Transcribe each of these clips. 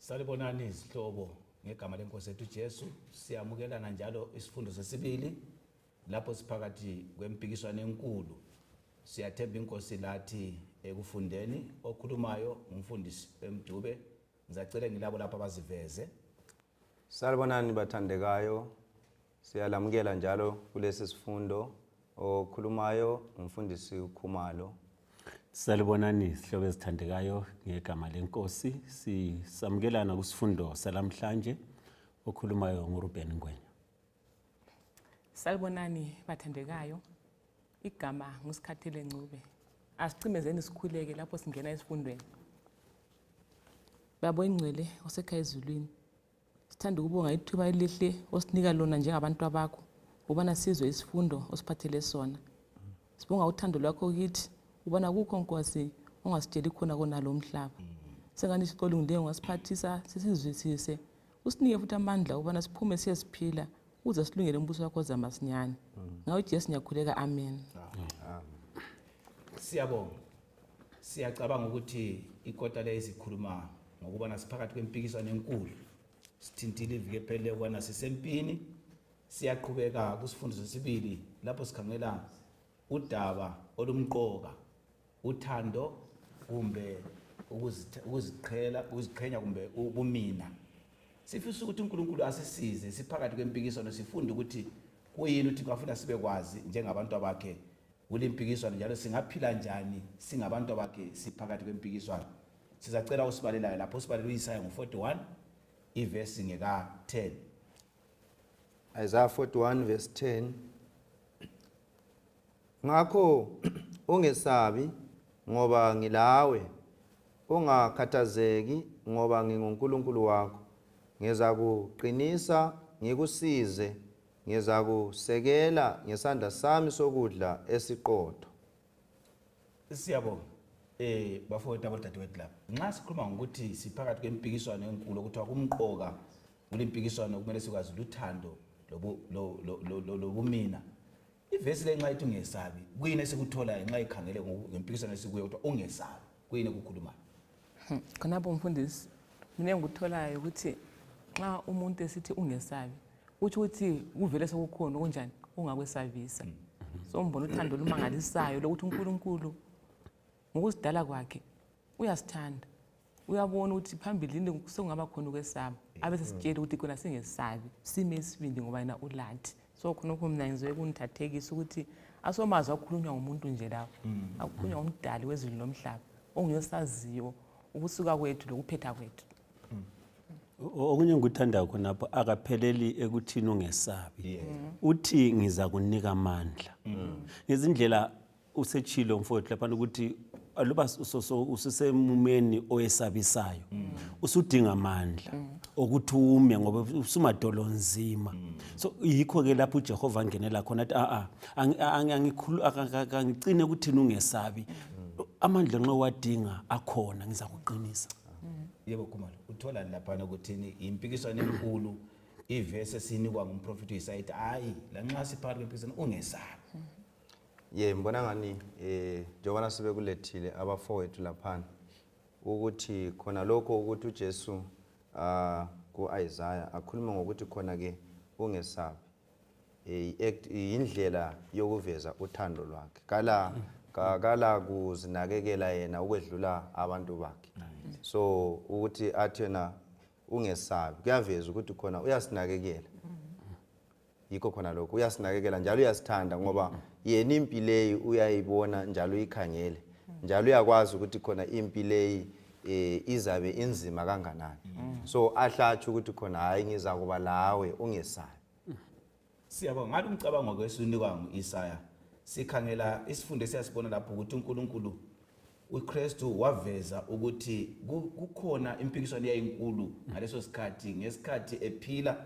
Salibonani izihlobo ngegama lenkosi ethu Jesu. Siyamukelana njalo isifundo sesibili lapho siphakathi kwempikiswano enkulu. Siyathemba inkosi lathi ekufundeni okhulumayo ngumfundisi Mdube. Ngizacela ngilabo lapho abaziveze. Salibonani bathandekayo, siyalamukela njalo kulesi sifundo. Okhulumayo umfundisi uKhumalo. Salibonani sihlobo ezithandekayo ngegama lenkosi sisamukelana kusifundo salamhlanje okhulumayo nguRuben Ngwenya. Salibonani bathandekayo igama nguSikhathele Ncube. Asicimezeni sikhuleke lapho singena esifundweni. Baba oyingcwele osekhaya ezulwini Sithanda ukubonga ithuba elihle osinika lona njengabantu abakho ubana sizwe isifundo osiphathele sona. Sibonga uthando lwakho kithi ubana kukho Nkosi ongasitsheli khona konalo umhlaba. Sengani Thixo olungileyo ungasiphathisa sisizwisise usinike futhi amandla ukubana siphume siyesiphila ukuze silungele umbuso wakho oza masinyane. Ngawe Jesu ngiyakhuleka amen. Siyabonga. Siyacabanga ukuthi ikota leyi sikhuluma ngokubana siphakathi kwempikiswano enkulu. Sithintile iviki ephelele ukubana sisempini. Siyaqhubeka kusifundo sesibili lapho sikhangela udaba olumqoka uthando kumbe ukuziqhela ukuziqhenya kumbe ubumina. Sifisa ukuthi uNkulunkulu asisize siphakathi kwempikiswano sifunde ukuthi kuyini uThixo afuna sibekwazi njengabantu abakhe Kulimpikiswano njalo singaphila njani singabantu abakhe siphakathi kwempikiswano? Sizacela usibalelayo lapho usibalela uIsaya ngo-41 ivesi ngeka-10. Isaiah 41 verse 10 Ngakho ungesabi ngoba ngilawe ungakhathazeki ngoba nginguNkulunkulu wakho ngizakuqinisa ngikusize Ngizakusekela ngesandla sami sokudla esiqotho. Siyabonga eh bafowethu abodadewethu lapha. Nxa sikhuluma ngokuthi siphakathi kwempikiswano enkulu okuthiwa kumqoka kulempikiswano kumele sikwazi luthando lobumina. Ivesi le nxa ithi ungesabi kuyini esikutholayo nxa ikhangele ngempikiswano esikuyo kuthiwa ungesabi kuyini ekukhulumayo? Khonapho mfundisi mina engikutholayo ukuthi nxa umuntu esithi ungesabi kutsho ukuthi kuvele sekukhona okunjani ongakwesabisa so ngibona uthando olumangalisayo lokuthi uNkulunkulu ngokusidala kwakhe uyasithanda uyabona ukuthi phambilini sekungaba khona ukwesaba abe sesitshela ukuthi khona singesabi sime isibindi ngoba yena ulathi so khonokho mina ngizwe kungithathekisa ukuthi asomazwi akhulunywa ngumuntu nje lawo akhulunywa ngumdali wezulu nomhlaba onguyosaziyo ukusuka kwethu lokuphetha kwethu Okunye engikuthandayo khonapho akapheleli ekuthini ungesabi. Uthi ngizakunika amandla. Ngezindlela usetshilo mfowethu laphana ukuthi aluba ususemumeni oyesabisayo usudinga amandla okuthi ume ngoba usumadolo nzima. So yikho ke lapho uJehova angenela khona athi a a angicine ekuthini ungesabi. Amandla nxa uwadinga akhona ngizakuqinisa. Yebo Khumalo, utholani laphana ukuthini impikiswano enkulu ivesi esinikwa ngumprofethi uIsaya ithi hayi lanxa siphakathi kwempikiswano ungesabi. Ye ngibona ngani eh njengoba sibekulethile abafowethu laphana ukuthi khona lokho ukuthi uJesu ah ku-Isaya akhulume ngokuthi khona ke ungesabi eh, i-act yindlela yokuveza uthando lwakhe kala kala kuzinakekela yena ukwedlula abantu bakhe so ukuthi athi yena ungesabi kuyaveza ukuthi khona uyasinakekela yikho khona lokho uyasinakekela njalo uyasithanda ngoba yena impi leyi uyayibona njalo uyikhangele njalo uyakwazi ukuthi khona impi leyi eh izabe inzima kanganani so ahlatshe ukuthi khona hayi ngizakuba lawe ungesabi Siyabonga ngalo umcabango ke esinikwa ngu-Isaya. Sikhangela isifundo esiyasibona lapho ukuthi uNkulunkulu uKristu waveza ukuthi kukhona impikiswano eyayinkulu ngaleso sikhathi ngesikhathi ephila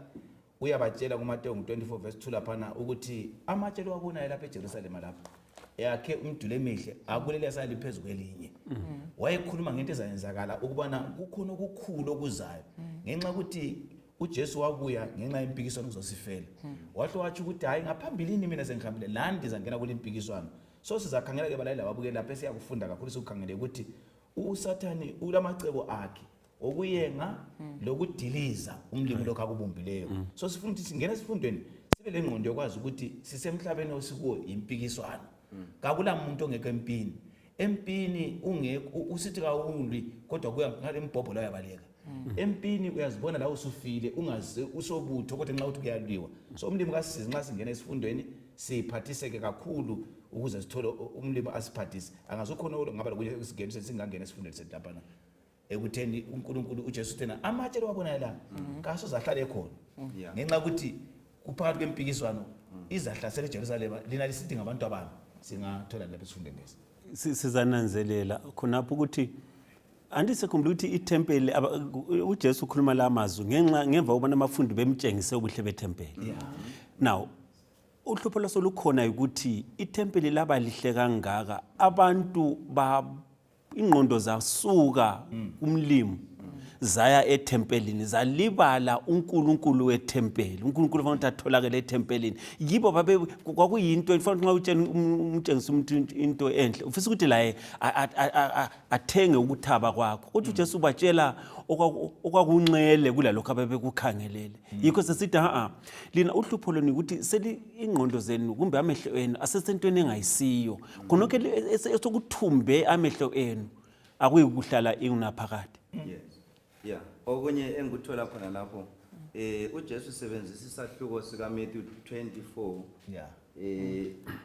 uyabatshela kuMateyu ngu-24 verse 2 laphana ukuthi amatshe lowabonayo lapha eJerusalema lapha eyakhe umduli emihle akuleli asali phezu kwelinye wayekhuluma ngento ezayenzakala ukubana kukhona okukhulu okuzayo ngenxa yokuthi uJesu wabuya ngenxa yempikiswano ukuzosifela wahle watsho ukuthi hayi ngaphambilini mina sengihambile lani ndizangena kule mpikiswano so sizakhangela ke balaleli lababukeli lapho esiyakufunda kakhulu sikukhangele ukuthi usathane ulamacebo akhe. Wokuyenga lokudiliza umlimi lokhu akubumbileyo. So sifuna ukuthi singene esifundweni sibe lengqondo yokwazi ukuthi sisemhlabeni osikuwo, yimpikiswano. Kakula muntu ongekho empini. Empini ungekho usithi kawulwi, kodwa kuya ngale mbhobho la uyabaleka. Empini uyazibona la usufile, ungazi usobutho, kodwa nxa uthi kuyalwiwa. So umlimi kasisize nxa singena esifundweni siphathiseke kakhulu ukuze sithole umlimi asiphathise. Angazukhona ngaba lokunye singena singangena esifundweni sethu laphana ekutheni uNkulunkulu uJesu uthena amatshe lwabonayo la kasoze ahlale khona ngenxa yokuthi kuphakathi kwempikiswano izahlasela iJerusalema, lina lisithi ngabantu abami. Singathola lapha esifundweni lesi. Sizananzelela khonapho ukuthi andisekhumbula ukuthi ithempeli uJesu ukhuluma la mazwi ngenxa ngemva kokubana abafundi bemtshengise ubuhle bethempeli. Now uhlupho lwasolukhona ukuthi ithempeli laba lihle kangaka, abantu ba ingqondo zasuka kumlimi zaya ethempelini, zalibala uNkulunkulu wethempeli. UNkulunkulu fanele ukuthi atholakele ethempelini. Yibo babe kwakuyinto fanele nxa utshena umtshengisa umuntu into enhle, ufisa ukuthi laye athenge ukuthaba kwakho. Kodwa uJesu ubatshela okwakunxele kulalokho ababekukhangelele. Yikho sesithi ha lina uhlupho lwenu ukuthi seli ingqondo zenu kumbe amehlo enu asesentweni engayisiyo. Khonokho esokuthumbe amehlo enu akuyikuhlala ingunaphakade. Yes, yeah, okunye engikuthola khona lapho, uJesu usebenzisa isahluko sika Matthew 24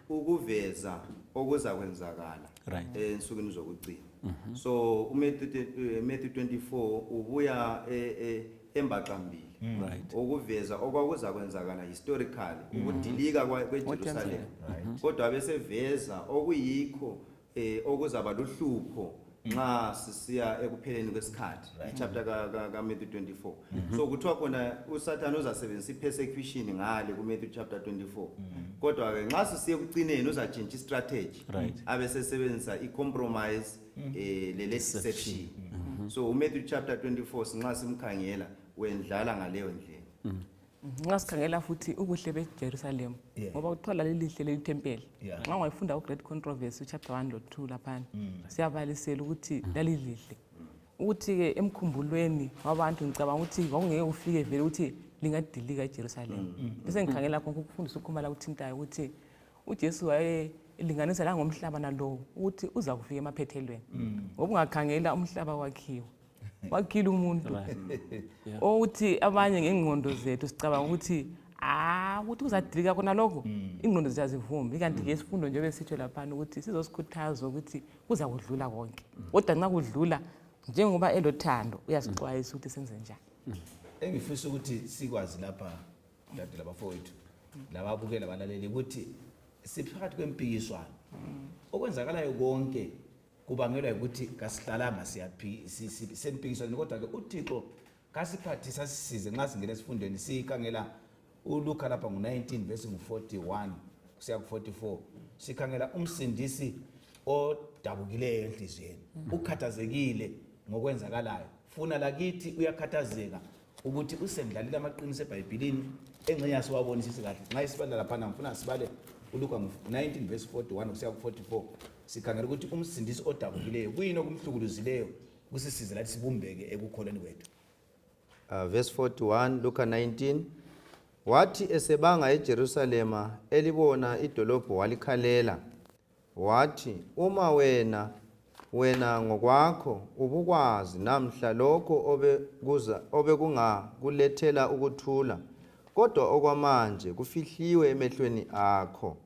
ukuveza okuzakwenzakala ensukwini zokugcina. So uMatthew Matthew 24 ubuya embaxambili ukuveza okwakuzakwenzakala historically, ukudilika kweJerusalem, kodwa beseveza okuyikho okuzaba luhlupho nxa sisiya ekupheleni kwesikhathi, ichapter ka Matthew 24. So kuthiwa khona uSathane uzasebenzisa ipersecution ngale ku Matthew chapter 24, kodwa ke nxa sisiya ekucineni uzatshintsha istrategy, abesesebenzisa i-compromise lele deception. So uMatthew chapter 24 sinxa simkhangela wendlala ngaleyo ndlela. Nxa sikhangela futhi ubuhle beJerusalem, ngoba kuthiwa lalilihle leli thempeli, nxa ungayifunda uGreat Controversy uchapter 1 lo-2 laphana, siyabalisela ukuthi lalilihle, ukuthi-ke emkhumbulweni wabantu ngicabanga ukuthi kwakungeke kufike vele ukuthi lingadilika eJerusalem. Bese ngikhangela konke ukufundisa ukhumala kuthintayo ukuthi uJesu wayelinganisa langomhlaba nalowo ukuthi uza kufika emaphethelweni, ngoba ungakhangela umhlaba wakhiwe wakhile umuntu ukuthi abanye ngengqondo zethu sicabanga ukuthi ah ukuthi kuzadilika khona lokho, ingqondo ziyazivuma. Ikanti-ke isifundo njengoba esitsho laphana ukuthi sizosikhuthaza ukuthi kuza kudlula konke, kodwa nxa kudlula, njengoba elothando uyasixwayisa ukuthi senze njani. Engifisa ukuthi sikwazi lapha, dade labafowethu, lababukela, abalaleli, ukuthi siphakathi kwempikiswano. Okwenzakalayo konke kubangelwa ukuthi kasihlalanga sempikiswaneni, kodwa-ke uThixo kasiphathisa asisize nxa singena esifundweni. Sikhangela uLuka lapha ngu-19 verse ngu-41 kusiya ku-44. Sikhangela umsindisi odabukileyo enhliziyweni, ukhathazekile ngokwenzakalayo. Funa lakithi uyakhathazeka ukuthi usendlalile amaqiniso eBhayibhilini engxenye asiwabonisisi kahle nxa isibala laphana. Ngifuna sibale uLuka 19 verse 41 kusiya ku-44. Sikhangela ukuthi umsindisi odabukileyo kuyini okumhlukuluzileyo, kusisize lathi sibumbeke ekukholweni kwethu. Verse 41, Luka 19. Wathi esebanga eJerusalema elibona idolobho walikhalela, wathi, uma wena ngokwakho ubukwazi namhla lokho obekungakulethela ukuthula, kodwa okwamanje kufihliwe emehlweni akho.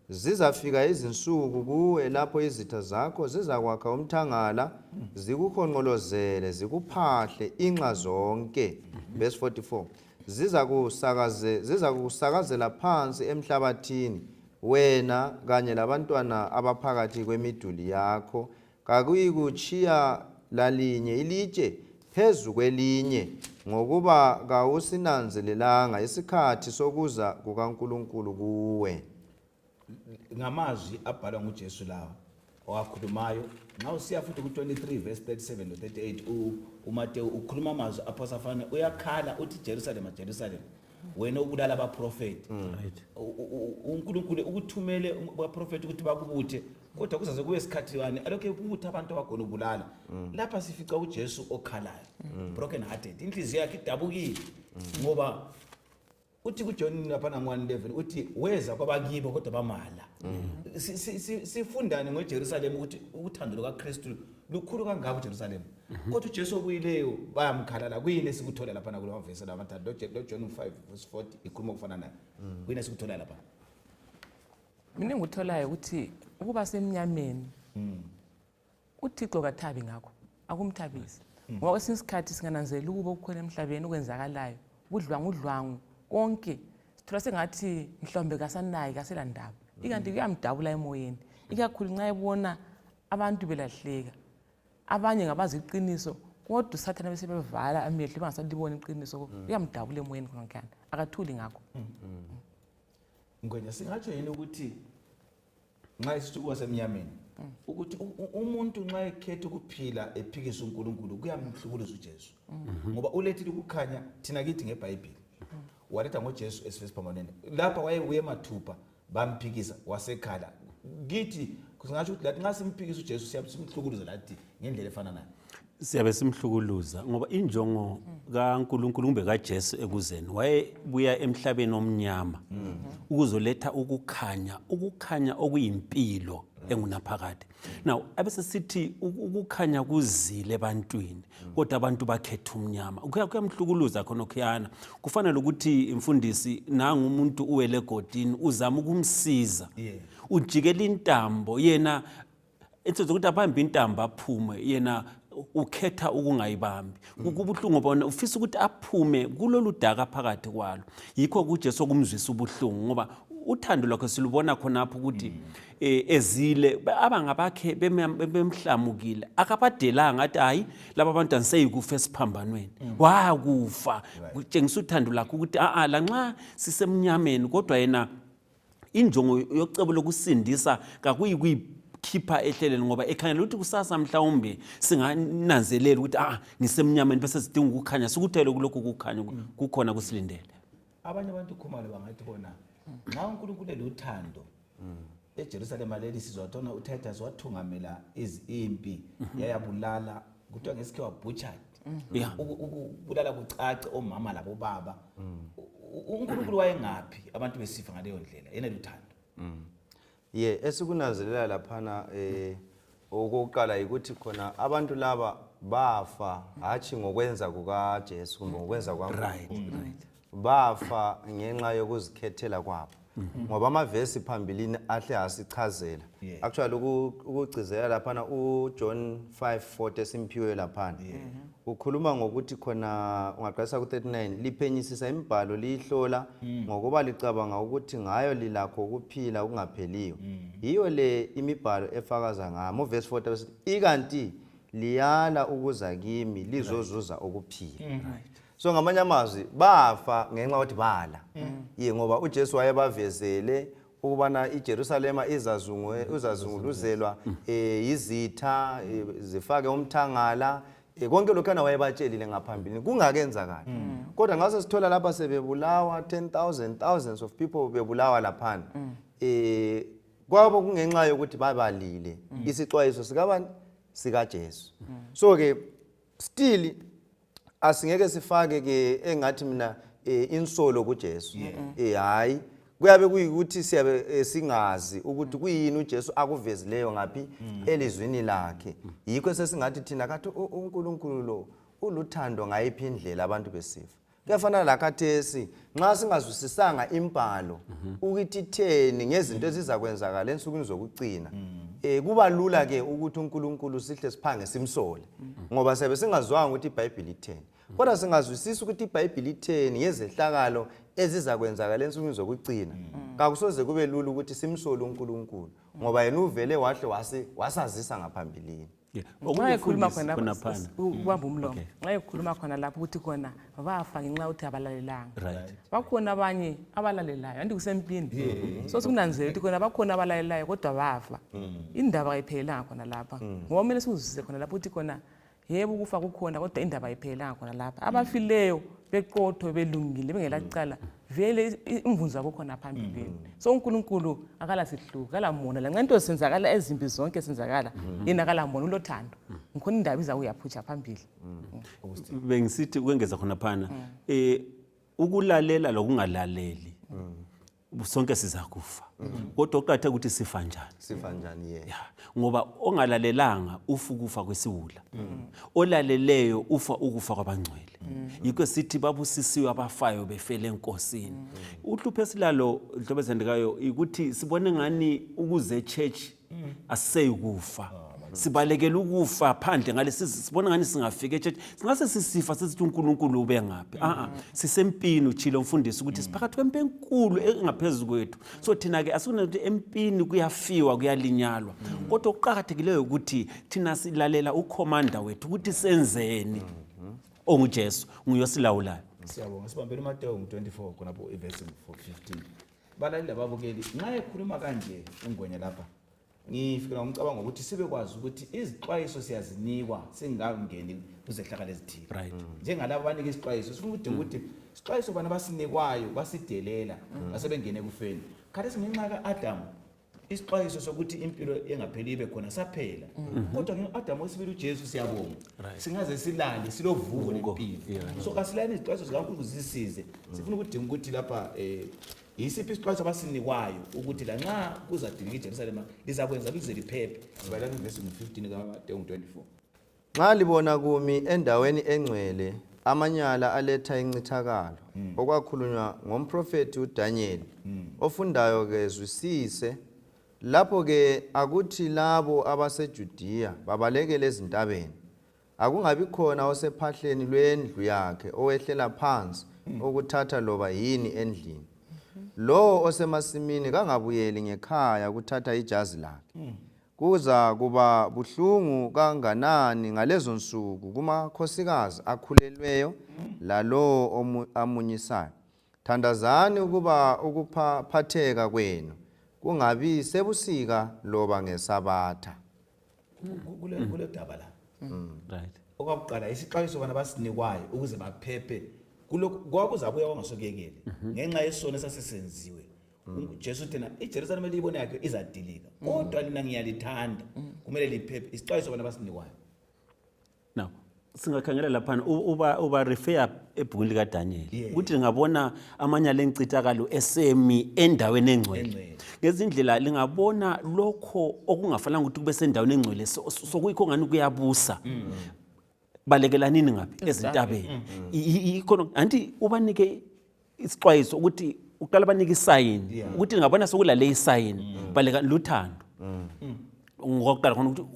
Zizafika izinsuku kuwe lapho izitha zakho zizakwakha umthangala, zikuhonqolozele, zikuphahle inxa zonke. Verse 44, zizakusakazela phansi emhlabathini, wena kanye labantwana abaphakathi kwemiduli yakho. Kakuyikutshiya lalinye ilitshe phezu kwelinye, ngokuba kawusinanzelelanga isikhathi sokuza kukaNkulunkulu kuwe. Ngamazwi abhalwa nguJesu lawo owakhulumayo. Nxa usiya futhi ku-23 verse 37 no-38, uMatewu ukhuluma amazwi aphosa afana. Uyakhala uthi, "Jerusalema, Jerusalema, wena obulala abaprofethi, uNkulunkulu ukuthumele abaprofethi ukuthi bakubuthe." Kodwa kuzaze kube sikhathi bani alokhu ebutha abantu abagona ubulala. Lapha sifica uJesu okhalayo, broken hearted, inhliziyo yakhe idabukile, ngoba uthi kuJohn laphana 1:11 uthi weza kwabakibo kodwa bamala. Sifundani ngoJerusalem ukuthi uthando lukaKristu lukhulu kangaka uJerusalem, kodwa uJesu obuyileyo bayamkhalala. Kuyini esikuthola laphana kulo mavesi lamathathu? Lo John 5 verse 40 ikhuluma okufana nayo. Kuyini esikuthola lapha? Mina engikutholayo ukuthi ukuba semnyameni, uThixo kathabi ngakho, akumthabisi, ngoba kwesinye isikhathi singananzelela ukuba okukhona emhlabeni okwenzakalayo, budlwangudlwangu konke, sithola sengathi mhlawumbe kasanayi, kaselandaba, ikanti kuyamdabula emoyeni, ikakhulu nxa ebona abantu belahleka. Abanye ngabazi iqiniso, kodwa uSathane besebevala amehlo bangasaliboni iqiniso. Kuyamdabula emoyeni khonakhana, akathuli ngakho. Ngwenya, singatsho yini ukuthi nxa esithi ukuba semnyameni, ukuthi umuntu nxa ekhetha ukuphila ephikisa uNkulunkulu kuyamhlukuluza uJesu, ngoba ulethile ukukhanya thina kithi ngeBhayibhili, waletha ngoJesu esife esiphambanweni. Lapha wayebuye mathupha, bamphikisa, wasekhala kithi. Singatsho ukuthi lathi nxa simphikisa uJesu siyabe simhlukuluza lathi ngendlela efana nayo? Siyabe simhlukuluza, ngoba injongo kaNkulunkulu kumbe kaJesu ekuzeni, wayebuya emhlabeni omnyama ukuzoletha ukukhanya, ukukhanya okuyimpilo engunaphakade. Now abesesithi ukukhanya kuzile ebantwini, kodwa abantu bakhetha umnyama. Kuyamhlukuluza khonokhuyana. Kufana lokuthi imfundisi, nangu umuntu uwele egodini, uzama ukumsiza, ujikela intambo, yena instead zokuthi abambe intambo aphume, yena ukhetha ukungayibambi. Kubuhlungu bona, ufisa ukuthi aphume kulolu daka phakathi kwalo. Yikho kuJesu okumzwisa ubuhlungu, ngoba uthando lwakhe silubona khonapho ukuthi ezile abangabakhe bemhlamukile, akabadelanga, athi hayi, laba bantu aniseyikufa esiphambanweni. Wakufa kutshengisa uthando lakhe ukuthi a lanxa sisemnyameni, kodwa yena injongo yocebo lokusindisa kakuyi kuyikhipha ehleleni, ngoba ekhangela ukuthi kusasa mhlawumbe singananzelela ukuthi ngisemnyameni, bese sidinga ukukhanya, sikuthele kulokhu kukhanya kukhona kusilindele. Abanye abantu, Khumalo, bangathi bona nxa uNkulunkulu eluthando, eJerusalema leli sizwa thona uTitus wathungamela impi yayabulala, kuthiwa ngesikhiwa butchered, ukubulala kucace omama labobaba. UNkulunkulu wayengaphi abantu besifa ngaleyo ndlela, yena luthando? Ye, esikunanzelela laphana okokuqala yikuthi khona abantu laba bafa hatshi ngokwenza kukaJesu kumbe ngokwenza kukaNkulunkulu. Bafa ngenxa yokuzikhethela kwabo, ngoba amavesi phambilini ahle asichazela. Actually ukugcizelela laphana uJohn 5:40 esimphiwe laphana ukhuluma ngokuthi khona, ungaqalisa ku-39, liphenyisisa imibhalo, liyihlola, ngokuba licabanga ukuthi ngayo lilakho ukuphila okungapheliyo. Yiyo le imibhalo efakaza ngami. Uvesi 40 besithi, ikanti liyala ukuza kimi lizozuza ukuphila. So ngamanye amazwi bafa ngenxa yokuthi bala, ye, ngoba uJesu wayebavezele ukubana iJerusalema izazunguluzelwa yizitha, zifake umthangala, konke lokhana wayebatshelile ngaphambilini kungakenzakali. Kodwa ngase sithola lapha sebebulawa 10,000, thousands of people bebulawa laphana, kwabo kungenxa yokuthi babalile isixwayiso sikabani? SikaJesu. So ke still asingeke sifake ke engathi mina insolo kuJesu. Hayi, kuyabe kuyikuthi siyabe singazi ukuthi kuyini uJesu akuvezileyo ngaphi elizwini lakhe. Yikho sesingathi thina kathi uNkulunkulu lo uluthando ngayiphi indlela abantu besifa? Kuyafana lakhathesi, nxa singazwisisanga imbhalo ukuthi itheni ngezinto ezizakwenzakala ensukwini zokucina, kuba lula ke ukuthi uNkulunkulu sihle siphange simsole, ngoba siyabe singazwanga ukuthi iBhayibhili itheni. Kodwa singazwisisa ukuthi iBhayibhili itheni ngezehlakalo ezizakwenzakala ensukwini zokucina, kakusoze kube lula ukuthi simsole uNkulunkulu, ngoba yena uvele wahle wasazisa ngaphambilini. Nxa ekhuluma Okunye khona khonaphana. Ubamba umlomo. Nxa ekhuluma khona lapho ukuthi khona bafa ngenxa yokuthi abalalelanga, bakhona abanye abalalelayo, anti kusempini, so sikunanzelela ukuthi khona bakhona abalalelayo kodwa bafa. Indaba kayiphelelanga khona lapha, ngoba kumele sikuzwisise khona lapho ukuthi khona Yebo, ukufa kukhona, kodwa indaba ayiphelelanga khona lapha. Abafileyo beqotho, belungile, bengelacala, vele imvunzo yabo khona phambilini. So uNkulunkulu akala sihluku, akala mona. Lanxa into zisenzakala ezimbi zonke senzakala, yena akala mona, ulothando. Ngikhona indaba iza kuyaphutsha phambili. Bengisithi ukwengeza khonaphana, ukulalela lokungalaleli, sonke sizakufa, kodwa okuqakatheke ukuthi sifa njani. Sifa njani, ye. Ya, ngoba ongalalelanga ufa ukufa kwesiwula, olaleleyo ufa ukufa kwabangcwele. Yikho sithi babusisiwe abafayo befele enkosini. Uhlupho esilalo, nhlobo ezendekayo, ukuthi sibone ngani ukuze echurch asiseyikufa, sibalekela ukufa phandle ngale. Sibona ngani singafika echurch singase sisifa, sesithi uNkulunkulu ube ngaphi? A sisempini. Utshilo umfundisi ukuthi siphakathi kwempi enkulu engaphezu kwethu. So thina-ke asifuna ukuthi empini kuyafiwa, kuyalinyalwa, kodwa okuqakathekileyo ukuthi thina silalela ukhomanda wethu ukuthi senzeni, onguJesu, nguye osilawulayo. Siyabonga. Sibambele uMateyu ngu-24 khonapho, ivesi 15. Balaleli lababukeli, nxa ekhuluma kanje uNgwenya lapha, ngifikela ngomcabango ukuthi sibekwazi ukuthi izixwayiso siyazinikwa singangeni kuzehlakalo ezithile. Njengalabo banika isixwayiso, sifuna ukudinga ukuthi isixwayiso bana basinikwayo basidelela, basebengene ekufeni. Khathesi ngenxa ka-Adamu isixwayiso sokuthi impilo engapheli ibe khona saphela, kodwa nge-Adamu wesibili uJesu, siyabonga, singaze silale silovuko lempilo. So kasilani izixwayiso zikaNkulunkulu zisisize. Sifuna ukudinga ukuthi lapha yisiphi isixwayiso abasinikwayo ukuthi lanxa kuzadilika iJerusalema lizakwenza lize liphephe. Sibalani ivesi ngu-15 kaMateyu 24. Nxa libona kumi endaweni engcwele amanyala aletha incithakalo, okwakhulunywa ngomprofethi uDanyeli, ofundayo ke zwisise, lapho-ke akuthi labo abaseJudiya babalekele ezintabeni. Akungabi khona osephahleni lwendlu yakhe owehlela phansi ukuthatha loba yini endlini. Lowo osemasimini kangabuyeli ngekhaya ukuthatha ijazi lakhe. Kuza kuba buhlungu kanganani ngalezo nsuku kumakhosikazi akhulelweyo lalowo amunyisayo! Thandazani ukuba ukuphatheka kwenu kungabi sebusika loba ngeSabatha. Kule daba la, okwakuqala isixwayiso bana basinikwayo ukuze baphephe kulokhu kwakuzabuya kwangasokuyekele ngenxa yesono esasisenziwe. Jesu thina iJerusalema eliyibona yakhe izadilika, kodwa nina ngiyalithanda, kumele liphephe. Isixwayiso bana basinikwayo. Now singakhangela laphana, uba refer ebhukwini likaDaniel ukuthi lingabona amanyala encithakalo esemi endaweni engcwele. Engcwele. Ngezindlela lingabona lokho okungafanelanga ukuthi kube sendaweni engcwele, sokuyikho ngani kuyabusa, balekelanini ngaphi? Ezintabeni. Ikhona anti ubanike isixwayiso ukuthi uqala banike isayini ukuthi ngabona sokulale isayini, baleka. Luthando ngokuqala khona ukuthi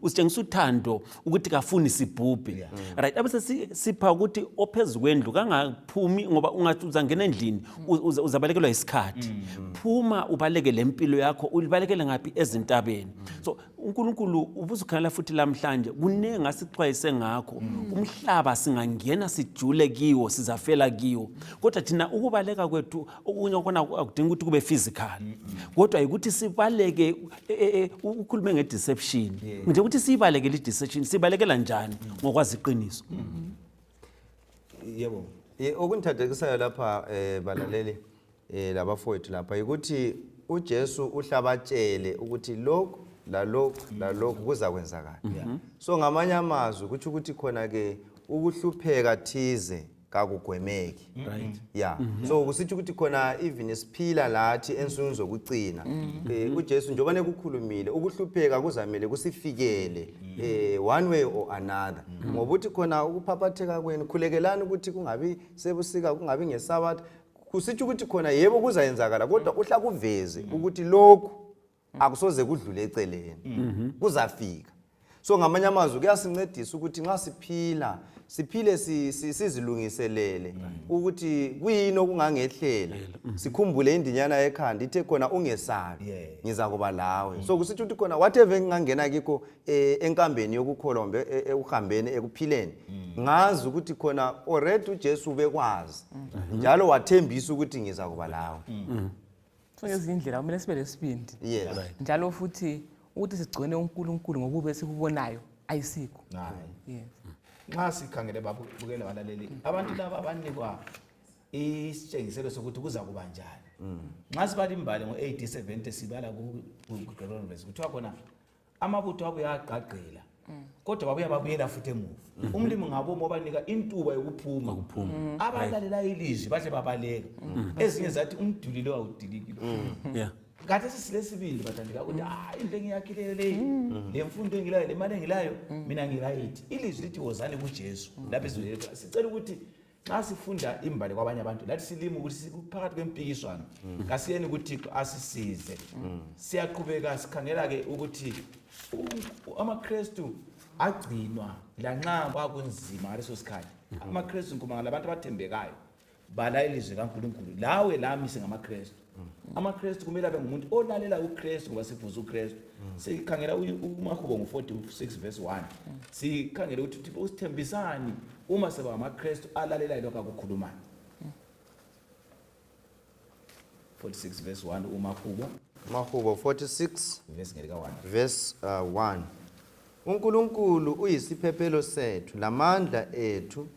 usitshengisa uthando ukuthi kafuni sibhubhe, right? Abese sipha ukuthi ophezu kwendlu kangaphumi, ngoba ungathi uzangena endlini uzabalekelwa isikhathi. Phuma ubaleke le mpilo yakho, ulibalekele ngaphi? Ezintabeni. So uNkulunkulu ubuzukhangela futhi lamhlanje kuningi asixwayise ngakho. Umhlaba singangena sijule kiwo, sizafela kiwo, kodwa thina ukubaleka kwethu okunye khona akudingi ukuthi kube physical, kodwa ukuthi sibaleke. Ukhulume nge-deception nje, ukuthi siyibalekele i-deception. Sibalekela njani? Ngokwazi iqiniso. Yebo. Okungithathekisayo lapha, balaleli labafowethu lapha, ukuthi uJesu uhlabatshele ukuthi lokhu lalokhu lalokhu kuzakwenzakala. So ngamanye amazwi kutsho ukuthi khona ke ukuhlupheka thize kakugwemeki. Yeah, so kusithi ukuthi khona even siphila lathi ensukwini zokucina, uJesu njengoba nekukhulumile, ukuhlupheka kuzamele kusifikele one way or another, ngoba uthi khona ukuphaphatheka kwenu, khulekelani ukuthi kungabi sebusika, kungabi ngeSabatha. Kusitsho ukuthi khona yebo kuzayenzakala, kodwa uhla kuveze ukuthi lokhu akusoze kudlule eceleni, kuzafika. So ngamanye amazwi kuyasincedisa ukuthi nxa siphila, siphile sizilungiselele ukuthi kuyini okungangehlela. Sikhumbule indinyana yekhanda ithe khona, "Ungesabi, ngizakuba lawe." So kusitsho ukuthi khona whatever engingangena kikho enkambeni yokukholwa kumbe ekuhambeni ekuphileni, ngazi ukuthi khona already uJesu ubekwazi njalo wathembisa ukuthi ngizakuba lawe. So ngezinye indlela kumele sibe lesibindi, Yes. Njalo futhi ukuthi sigcine uNkulunkulu ngokubi esikubonayo. Ayisikho. Hayi. Yes. Nxa sikhangele, babukele, balaleli, abantu laba banikwa isitshengiselo sokuthi kuza kuba njani. Nxa sibala imbali ngo-AD 70, sibala ku-Gregorian verse, kuthiwa khona amabutho abuye agqagqela, kodwa babuya babuyela futhi emuva. Umlimi ngabomo wabanika intuba yokuphuma. Abalalela ilizwi bahle babaleka. Ezinye zathi umduli lo awudiliki lo. Khathesi silesibindi, bathandeka, ukuthi hayi, indlu engiyakhileyo leyi, le mfundo engilayo, le mali engilayo, mina ngi-right. Ilizwi lithi wozani kuJesu lapho izwi lethu. Sicela ukuthi nxa sifunda imbali kwabanye abantu, lathi silime ukuthi siphakathi kwempikiswano, kasiyeni kuThixo asisize. Siyaqhubeka sikhangela-ke ukuthi amakrestu agcinwa lanxa kwakunzima ngaleso sikhathi. Amakrestu ngikhuluma ngalabantu abathembekayo, bala ilizwi kaNkulunkulu. Lawe lami singamakrestu. Amakrestu kumele abe ngumuntu olalela uKrestu, ngoba sifuza uKrestu. Sikhangela uMahubo ngu-46 verse 1, sikhangele ukuthi uThixo usithembisani uma siba ngamakrestu alalelayo lokhu akukhulumayo. 46 verse 1, uMahubo. Mahubo 46 verse ngelika-1. Verse 1. UNkulunkulu uyisiphephelo sethu lamandla ethu,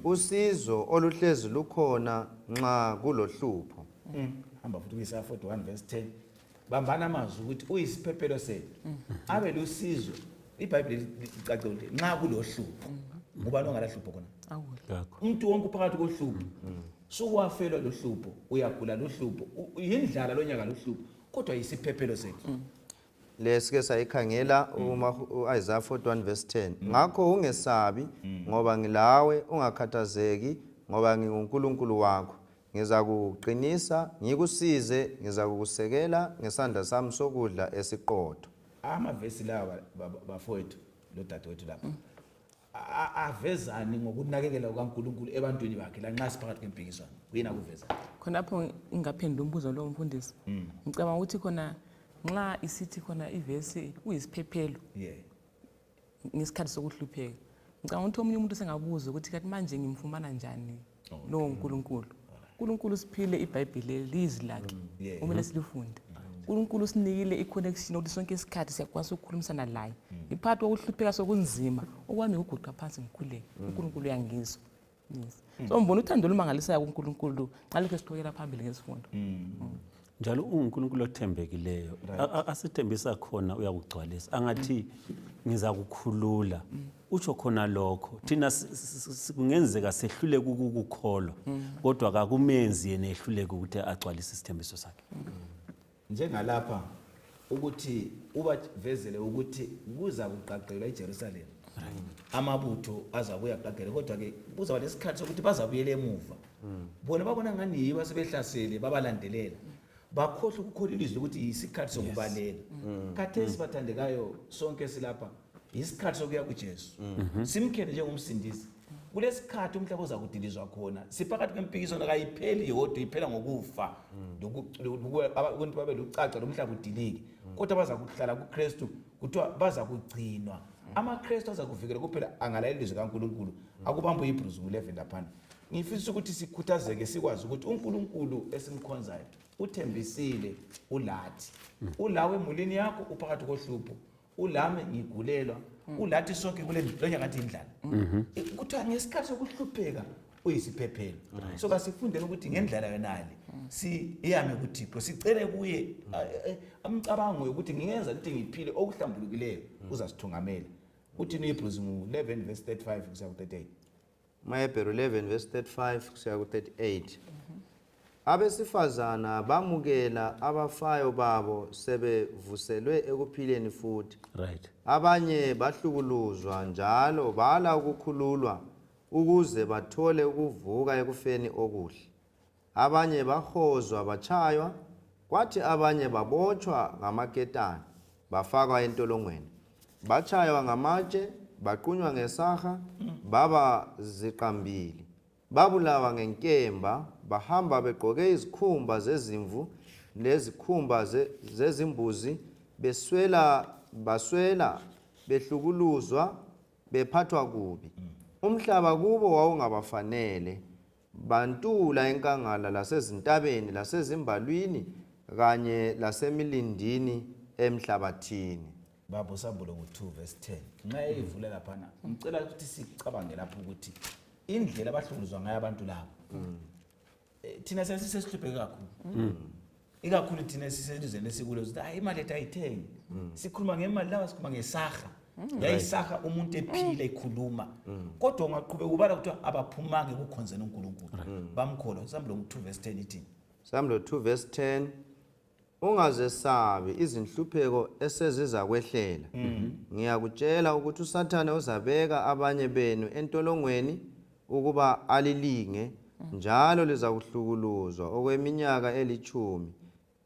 usizo oluhlezi lukhona nxa kulohlupho. Hamba futhi kuyisa 41 verse 10. Bambana amazwi ukuthi uyisiphephelo sethu, abe lusizo. IBhayibheli licace ukuthi nxa kulohlupho, ngubani ongalahlupho khona? Awula. Ngakho. Umuntu wonke uphakathi kohlupho. Sukuwafelwa luhlupho, uyagula luhlupho, yindlala lonyaka luhlupho, kodwa yisiphephelo sethu. Lesike sayikhangela u-Isaiah 41 verse 10. Ngakho ungesabi, ngoba ngilawe, ungakhathazeki, ngoba nginguNkulunkulu wakho. Ngizakuqinisa, ngikusize, ngizakukusekela ngesandla sami sokudla esiqotho. Amavesi lawa, bafowethu lodadewethu lapha, avezani ngokunakekela kukaNkulunkulu ebantwini bakhe lanxa siphakathi kwempikiswano? Kuyini akuvezani? Khonapho ngingaphendula umbuzo lowo, mfundisi, ngicabanga ukuthi khona nxa isithi khona ivesi uyisiphephelo ngesikhathi sokuhlupheka, ngicabanga ukuthi omunye umuntu sengabuza ukuthi kathi manje ngimfumana njani lowo Nkulunkulu? Unkulunkulu siphile iBhayibhili leli, lizwi lakhe. Kumele silifunde. UNkulunkulu usinikile i-connection ukuthi sonke isikhathi siyakwanisa ukukhulumisana laye. Ngiphakathi kokuhlupheka, sokunzima, okwami ukuguqa phansi ngikhuleke, uNkulunkulu uyangizwa. Yes, so ngibona uthando olumangalisayo kuNkulunkulu nxa lokhu esiqhubekela phambili ngesifundo. Njalo unguNkulunkulu othembekileyo. Asithembisa khona uyakugcwalisa. Angathi ngizakukhulula, utsho khona lokho. Thina kungenzeka sehluleke ukukukholwa, kodwa kakumenzi yena ehluleke ukuthi agcwalise isithembiso sakhe. Njengalapha ukuthi ubavezele ukuthi kuza kuqaqelwa iJerusalem, amabutho azabuya aqaqele, kodwa-ke kuzaba lesikhathi sokuthi bazabuyela emuva. Bona babona ngani yibo asebehlasele, babalandelela, bakhohlwa ukukhola ilizwi ukuthi yisikhathi sokubaleka. Khathesi, bathandekayo, sonke silapha, yisikhathi sokuya kuJesu, simkhele njengomsindisi. Kulesikhathi umhlaba ozakudilizwa khona. Siphakathi kwempikiswano, kayipheli yodwa, iphela ngokufa, ukuthi babe lucaca lo mhlaba udilike. Kodwa baza kuhlala kuKristu, kuthiwa baza kugcinwa. Amakrestu aza kuvikela kuphela angalalela ilizwi kaNkulunkulu. Akubamba uHebrews ku-11 laphana. Ngifisa ukuthi sikhuthazeke, sikwazi ukuthi uNkulunkulu esimkhonzayo uthembisile, ulathi, ulawe emulini yakho uphakathi kohlupho, ulami ngigulelwa, ulathi sonke kule lonyaka ngathi indlala. Kuthiwa ngesikhathi sokuhlupheka uyisiphephelo. So kasifundeni ukuthi ngendlela yonale siyame kuThixo, sicele kuye umcabango yokuthi ngingenza ukuthi ngiphile okuhlambulukileyo, uzasithungamela. Uthini uHebrews ngu-11 verse 35 kusiya ku-38? MaHebheru 11 verse 35 kusiya ku-38. Abesifazana bamukela abafayo babo sebevuselwe ekuphileni futhi. Abanye bahlukuluzwa njalo bala ukukhululwa ukuze bathole ukuvuka ekufeni okuhle. Abanye bahozwa bachaywa, kwathi abanye babotshwa ngamaketane bafakwa entolongweni. Bachaywa ngamatshe, baqunywa ngesaha, baba ziqambili. Babulawa ngenkemba, bahamba begqoke izikhumba zezimvu lezikhumba zezimbuzi, beswela, baswela, behlukuluzwa, bephathwa kubi. Umhlaba kubo wawungabafanele. Bantula enkangala lasezintabeni lasezimbalwini kanye lasemilindini emhlabathini. Baba usambulo ngo-2 verse 10 nxa eyivula laphana ngicela ukuthi sicabange lapho ukuthi indlela abahlukuluzwa ngayo abantu labo eh, thina sesisesihlupheke kakhulu ikakhulu thina esiselizweni esikulo sithi hayi imali ethu ayithengi sikhuluma ngemali lawa sikhuluma ngesaha yayisaha umuntu ephila ekhuluma kodwa ungaqhubeka ubala kuthiwa abaphumanga ekukhonzeni uNkulunkulu bamkholwa usambulo ngo-2 verse 10 ithini Sambulo 2 verse 10 Ungazesabi izinhlupheko esezizakwehlela. Ngiyakutshela ukuthi uSathane uzabeka abanye benu entolongweni ukuba alilinge, njalo lizakuhlukuluzwa okweminyaka elitshumi.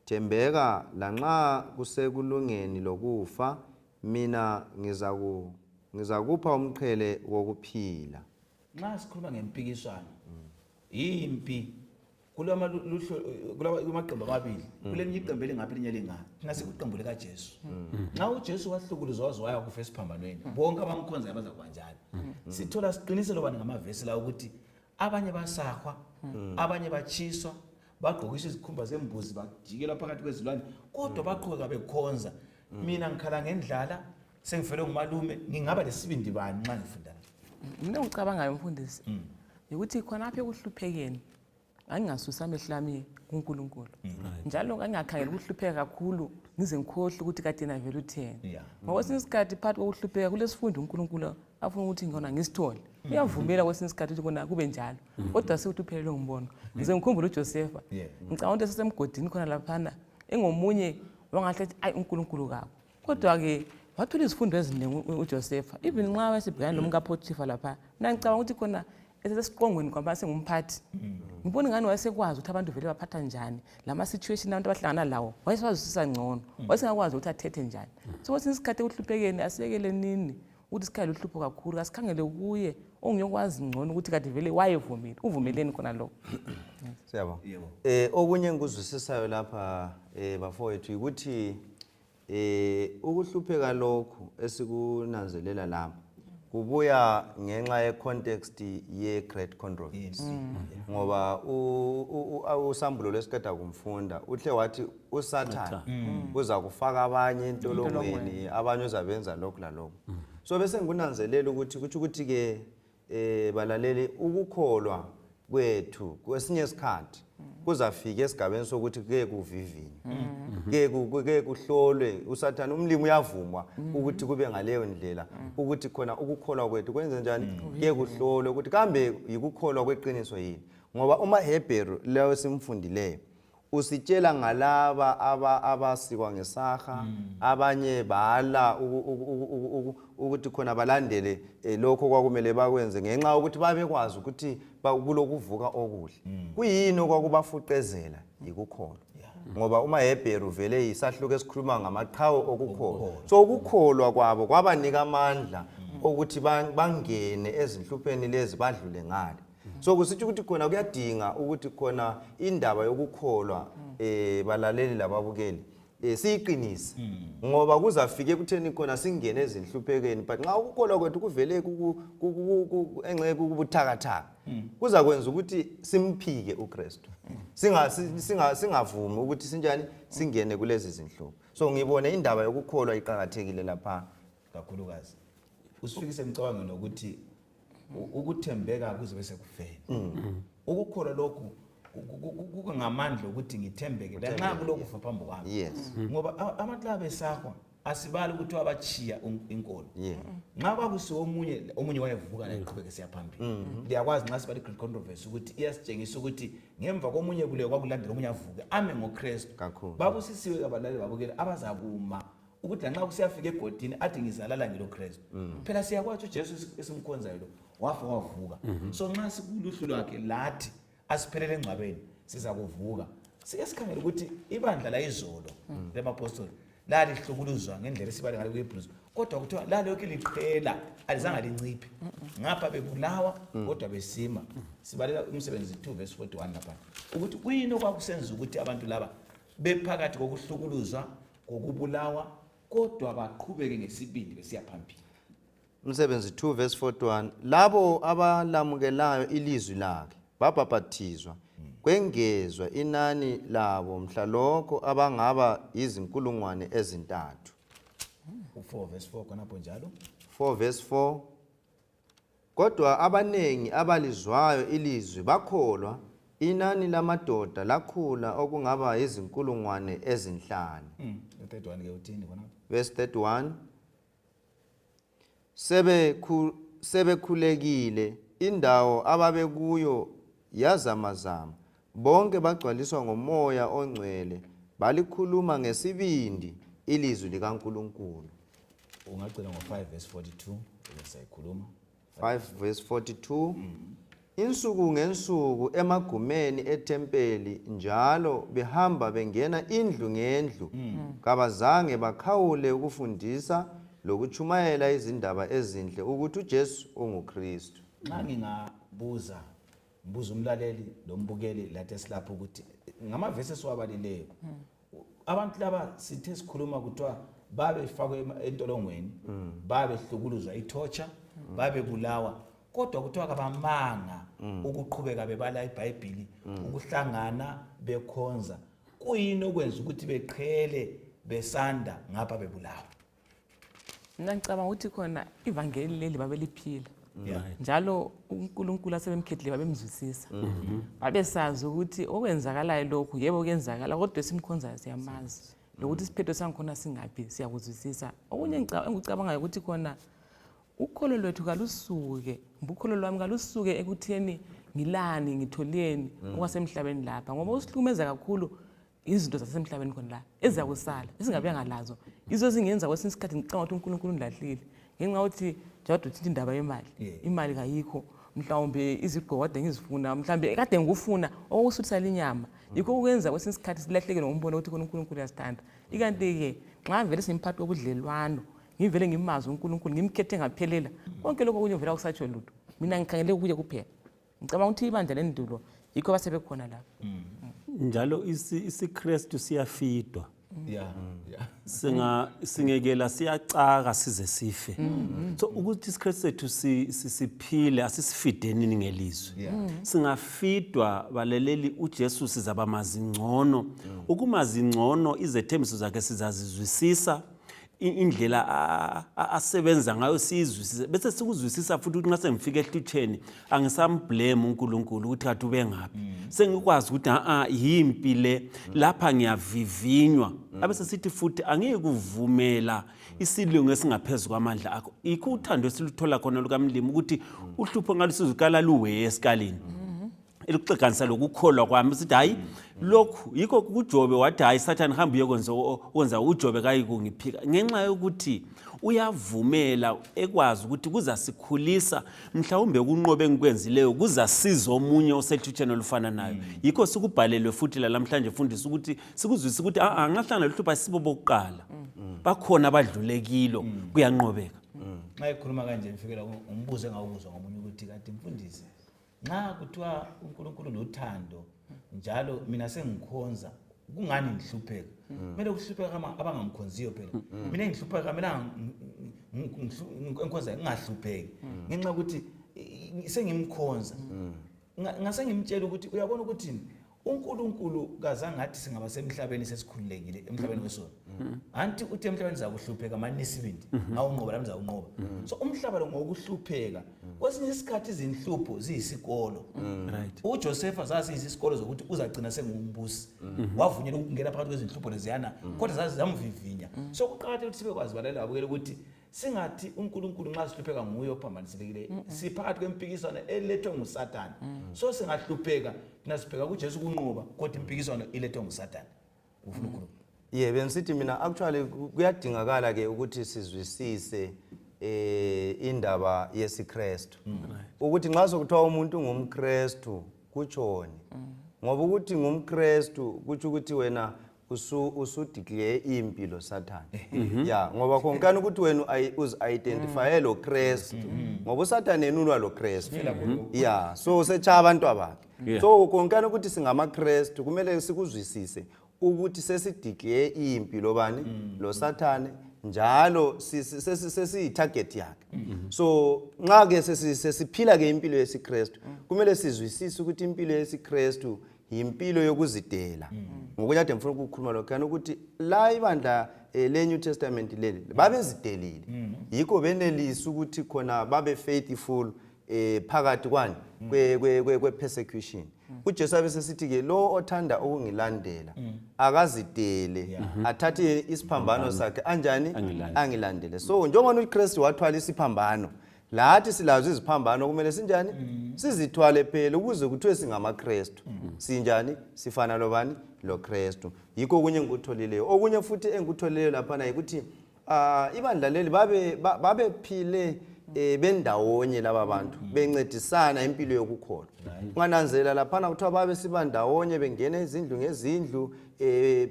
Thembeka lanxa kusekulungeni lokufa, mina ngizaku ngizakupha umqhele wokuphila. Nxa sikhuluma ngempikiswano, yimpi kulamaqembu amabili kulelinye iqembu elingaphi elinye lingaphi thina sikuqembu likajesu nxa ujesu wahlukuluzwa waze waya kufa esiphambanweni bonke abamkhonzayo bazakuba njalo sithola siqiniselo bani ngamavesi la ukuthi abanye basahwa abanye batshiswa bagqokiswa izikhumba zembuzi bajikelwa phakathi kwezilwane kodwa baqhubeka bekhonza mina ngikhala ngendlala sengifelwe ngumalume ngingaba lesibindi bani nxa ngifunda mina engicabangayo mfundisi yikuthi khonapha ekuhluphekeni ngangingasusi amehlo ami kuNkulunkulu njalo ngangingakhangeli ukuhlupheka kakhulu ngize ngikhohlwe ukuthi kade yena vele utheni ngoba kwesinye isikhathi phakathi kokuhlupheka kulesifundo uNkulunkulu afuna ukuthi ngona ngisithole uyavumela kwesinye isikhathi ukuthi kona kube njalo kodwa sikuthi uphelelwe ngumbono ngize ngikhumbule uJosefa ngicabanga ukuthi esesemgodini khona laphana engomunye wangahle athi ayi uNkulunkulu kakho kodwa-ke wathola izifundo eziningi uJosefa even nxa wayesebhekana nomkaPhothifa lapha mina ngicabanga ukuthi khona esesesiqongweni kwaba sengumphathi ngibona ingani wayesekwazi ukuthi abantu vele baphatha njani lama-situation abantu abahlangana lawo wayesewazwisisa ngcono wayesengakwazi ukuthi athethe njani so kwesinye isikhathi ekuhluphekeni asiyekele nini ukuthi sikhangele uhlupho kakhulu kasikhangele kuye ongiyokwazi ngcono ukuthi kade vele wayevumile uvumeleni khona lokho Siyabonga. Eh okunye engikuzwisisayo lapha eh bafowethu ukuthi Eh ukuhlupheka lokhu esikunanzelela lapha kubuya ngenxa ye context ye great controversy ngoba usambulo lesiqeda kumfunda uhle wathi uSathane uza kufaka abanye entolongweni abanye uzabenza lokhu lalokhu so bese ngikunanzelela ukuthi kutsho ukuthi ke eh balaleli ukukholwa kwethu kwesinye isikhathi kuzafika esigabeni sokuthi kuke kuvivinywe kuke kuke kuhlolwe usathane umlimi uyavuma ukuthi kube ngaleyo ndlela ukuthi khona ukukholwa kwethu kwenze njani kuke kuhlolwe ukuthi kambe yikukholwa kweqiniso yini ngoba umaHebheru leyo simfundileyo usitshela ngalaba abasikwa ngesaha mm. abanye bala ukuthi khona balandele eh, lokho kwakumele bakwenze ngenxa yokuthi babekwazi ukuthi kulokuvuka okuhle mm. kuyini okwakubafuqezela yikukholwa ngoba umaHebheru vele yisahluko esikhuluma ngamaqhawe okukholwa so ukukholwa kwabo kwabanika amandla mm. okuthi bangene ezinhlupheni lezi badlule ngale so kusitsho ukuthi khona kuyadinga ukuthi khona indaba yokukholwa eh balaleli lababukeli eh siyiqinise ngoba kuzafika ekutheni khona singene ezinhluphekeni but nxa ukukholwa kwethu kuvele engxenye kubuthakathaka kuzakwenza ukuthi simphike uKristu singa singa singavumi ukuthi sinjani singene kulezi zinhlupho so ngibone indaba yokukholwa iqakathekile lapha kakhulukazi usifikise emcabangweni wokuthi ukuthembeka kuze bese kufeni mm. ukukholwa lokhu kungamandla ukuthi ngithembeke lanxa kulokufa phambi kwami yes ngoba abantu laba besakwa asibali ukuthi wabachiya inkolo nxa kwakusiwo omunye omunye wayevuka la eqhubeke siya phambili mm-hmm. liyakwazi nxa sibala i-great controversy ukuthi iyasitshengisa ukuthi ngemva komunye kuleyo kwakulandela omunye avuke ame ngokristu babusisiwe abalaleli babukele abazakuma ukuthi lanxa kusiyafika egodini athi ngizalala ngilo Kristu mm. phela siyakwazi uJesu esimkhonzayo lo wafa wavuka mm-hmm. so nxa sikuluhlu lwakhe lathi asiphelele engcwabeni siza kuvuka sike sikhangele ukuthi ibandla layizolo mm. lemapostoli lalihlukuluzwa ngendlela esibale ngale kuyeblues kodwa kuthiwa lalokhu liqhela alizange linciphe ngapha bebulawa mm. kodwa besima sibalela umsebenzi 2 verse 41 lapha ukuthi kuyini okwakusenza ukuthi abantu laba bephakathi kokuhlukuluzwa ngokubulawa kodwa baqhubeke ngesibindi besiya phambili. Umsebenzi 2 verse 41 labo abalamukelayo ilizwi lakhe babhabhathizwa kwengezwa inani labo mhlalokho abangaba yizinkulungwane ezintathu. U4 verse 4 khonapho njalo. 4 verse 4. Kodwa abanengi abalizwayo ilizwi bakholwa, inani lamadoda lakhula okungaba yizinkulungwane ezinhlanu. U31 ke uthini khonapho? Verse 31. Sebekhulekile indawo ababekuyo yazamazama, bonke bagcwaliswa ngoMoya oNgcwele, balikhuluma ngesibindi ilizwi likaNkulunkulu. Ungagcina ngo-5 verse 42 bese sayikhuluma. 5 verse 42. Insuku ngensuku emagumeni ethempeli njalo behamba bengena indlu ngendlu, kabazange bakhawule ukufundisa lokutshumayela izindaba ezinhle ukuthi uJesu unguKristu. Nxa ngingabuza, ngibuza umlaleli lombukeli lathi esilapho ukuthi ngamavesi esiwabalileyo, abantu laba sithe sikhuluma kuthiwa babefakwe entolongweni, babehlukuluzwa, ithotsha, babebulawa, kodwa kuthiwa kabamanga ukuqhubeka bebala iBhayibhili, ukuhlangana bekhonza. Kuyini okwenza ukuthi beqhele besanda ngapha bebulawa? Mina ngicabanga ukuthi khona ivangeli leli babeliphila, njalo uNkulunkulu asebemkhethile babemzwisisa, babesazi ukuthi okwenzakalayo lokhu, yebo kuyenzakala, kodwa esimkhonzayo siyamazi, lokuthi isiphetho sangikhona singaphi siyakuzwisisa. Okunye engikucabangayo ukuthi khona ukholo lwethu kalusuke, kumbe ukholo lwami kalusuke ekutheni ngilani, ngitholeni okwasemhlabeni lapha, ngoba usihlukumeza kakhulu izinto zasemhlabeni khona la eziyakusala esingabuyanga lazo, izo ezingenza kwesinye isikhathi ngicabanga ukuthi uNkulunkulu undilahlile, ngenxa yokuthi njalo uthinta indaba yemali, imali kayikho, mhlawumbe izigqoko kade ngizifuna, mhlawumbe kade ngikufuna okusuthisa linyama. Yikho okwenza kwesinye isikhathi silahleke ngombono ukuthi khona uNkulunkulu uyasithanda, ikanti-ke nxa vele simphathi wobudlelwano, ngivele ngimazi uNkulunkulu, ngimkhethe ngaphelela, konke lokho okunye vele akusatsho lutho. Mina ngikhangele kuye kuphela. Ngicabanga ukuthi ibandla lendulo yikho basebekhona lapho. Njalo isiKristu siyafidwa. yeah yeah Singa singekela siyacaka size sife. So ukuthi isiKristu sethu siphile, asisifidenini ngelizwi. Singafidwa baleleli uJesu sizaba mazi ngcono. Ukumazi ngcono, izethembiso zakhe sizazizwisisa, indlela asebenza ngayo siyizwisise, bese sikuzwisisa futhi ukuthi nxa sengifika ehlutsheni angisamblame uNkulunkulu ukuthi kade ube ngaphi. Sengikwazi ukuthi a yimpi le, lapha ngiyavivinywa. Abese sithi futhi angeke kuvumela isilingo esingaphezu kwamandla akho. Yikho uthando esiluthola khona lukamlimi ukuthi uhlupho ngalusizukala luweye esikalini elikuxeganisa lokukholwa kwami, sithi hayi lokhu yikho. KuJobe wathi, "Hayi Sathane, hamba uyekwenza okwenza." UJobe kayikungiphika ngenxa yokuthi uyavumela, ekwazi ukuthi kuzasikhulisa, mhlawumbe ukunqoba engikwenzileyo kuzasiza omunye osehlutsheni olufana nayo. Yikho sikubhalelwe futhi lalamhlanje fundisa ukuthi sikuzwise ukuthi angahlangana lohlupho asibo bokuqala, bakhona abadlule kilo, kuyanqobeka. Nxa ekhuluma kanje ngifikela umbuzo engawubuzwa ngomunye ukuthi, "Kade mfundisi, nxa kuthiwa uNkulunkulu luthando njalo mina sengikhonza, kungani ngihlupheka? Kumele kuhlupheka abangamkhonziyo phela. Mina engihlupheka, mina engikhonzayo ngingahlupheki ngenxa yokuthi sengimkhonza." Ngase ngimtshela ukuthi uyabona ukuthi uNkulunkulu kazange athi singaba semhlabeni sesikhululekile emhlabeni wesono. Anti uthi emhlabeni zakuhlupheka, mani isibindi, ngawunqoba lami zawunqoba. So umhlaba lo ngokuhlupheka, kwesinye isikhathi izinhlupho ziyisikolo. UJosefa zasiyisikolo zokuthi uzagcina sengumbusi. Wavunyelwa ukungena phakathi kwezinhlupho leziyana, kodwa zazi zamvivinya. So kuqakathekile ukuthi sibekwazi balela abukele ukuthi singathi uNkulunkulu nxa sihlupheka nguye ophambaniselekile. Siphakathi kwempikiswano elethwe nguSathane. So singahlupheka thina sibheka kuJesu kunqoba, kodwa impikiswano ilethwe nguSathane. Ufuna ukukhuluma? Ye, bengisithi mina actually kuyadingakala ke ukuthi sizwisise indaba yesiKristu. Ukuthi nxa sokuthiwa umuntu ngumKristu kutshoni? Ngoba ukuthi ngumKristu kutsho ukuthi wena usudeclare impi lo Sathane. Ya, ngoba khonkana ukuthi wena uzi-identify lo Kristu. Ngoba uSathane yena ulwa lo Kristu. Ya, so usetsha abantu abakhe. So konkana ukuthi singamaKristu kumele sikuzwisise ukuthi sesideclare impi lobani? Lo Sathane, njalo sesiyi-target yakhe. So nxa ke sesiphila ke impilo yesiKristu, kumele sizwisise ukuthi impilo yesiKristu yimpilo yokuzidela. Ngokunye ade ngifuna ukukhuluma lokhuyana ukuthi la ibandla le-New Testament leli babezidelile, yikho benelisa ukuthi khona babe faithful phakathi kwani kwe-persecution. UJesu abe sesithi-ke lo othanda ukungilandela akazidele, athathe isiphambano sakhe anjani? Angilandele. Angilandele. So njengoba uKristu wathwala isiphambano, lathi silazo iziphambano, kumele sinjani? Sizithwale phela ukuze kuthiwe singamaKristu. Sinjani? Sifana lobani? LoKristu. Yikho okunye engikutholileyo. Okunye futhi engikutholileyo laphana yikuthi ibandla leli babephile bendawonye laba bantu, bencedisana impilo yokukholwa. Ungananzelela laphana kuthiwa babe sibandawonye, bengena izindlu ngezindlu,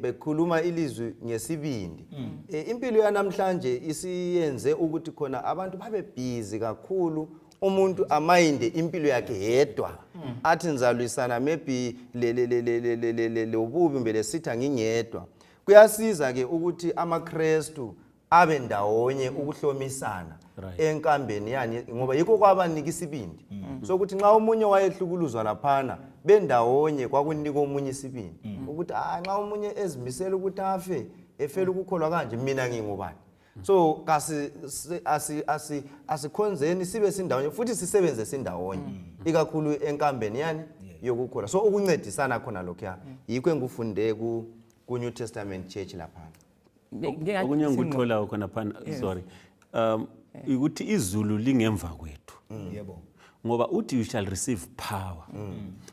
bekhuluma ilizwi ngesibindi. Impilo yanamhlanje isiyenze ukuthi khona abantu babe busy kakhulu, umuntu amayinde impilo yakhe yedwa, athi ngizalwisana maybe lobubi kumbe lesitha ngingedwa. Kuyasiza ke ukuthi amaKristu abe ndawonye ukuhlomisana enkambeni yani, ngoba yikho kwabanika isibindi sokuthi nxa omunye wayehlukuluzwa laphana bendawonye, kwakunika omunye isibindi ukuthi nxa omunye ezimisela ukuthi afe efela ukukholwa kanje, mina ngingubani? So kasi asi asi asikhonzeni sibe sindawonye futhi sisebenze sindawonye, ikakhulu enkambeni yani yokukholwa. So ukuncedisana khona lokhuya yikho engikufunde ku New Testament Church laphana. Okunye engikutholayo khona phana, sorry, ukuthi izulu lingemva kwethu. Ngoba uthi you shall receive power.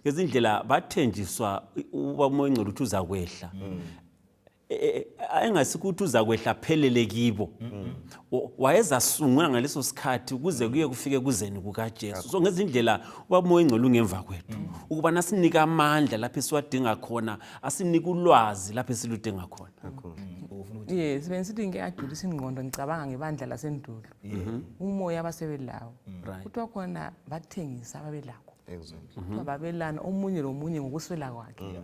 Ngezindlela bathenjiswa uba uMoya oNgcwele ukuthi uzakwehla. Engasikuthi uzakwehla phelele kibo, wayezasungula ngaleso sikhathi ukuze kuye kufike kuzeni kukaJesu. So ngezindlela uba uMoya oNgcwele ungemva kwethu ukuba nasinike amandla lapho esiwadinga khona, asinike ulwazi lapho esiludinga khona. Yes, bengisithi ngike ngajulisa ingqondo ngicabanga ngebandla lasendulo, umoya abasebelawo. Kuthiwa khona bathengisa ababelakho. Kuthiwa babelana omunye lomunye ngokuswela kwakhe.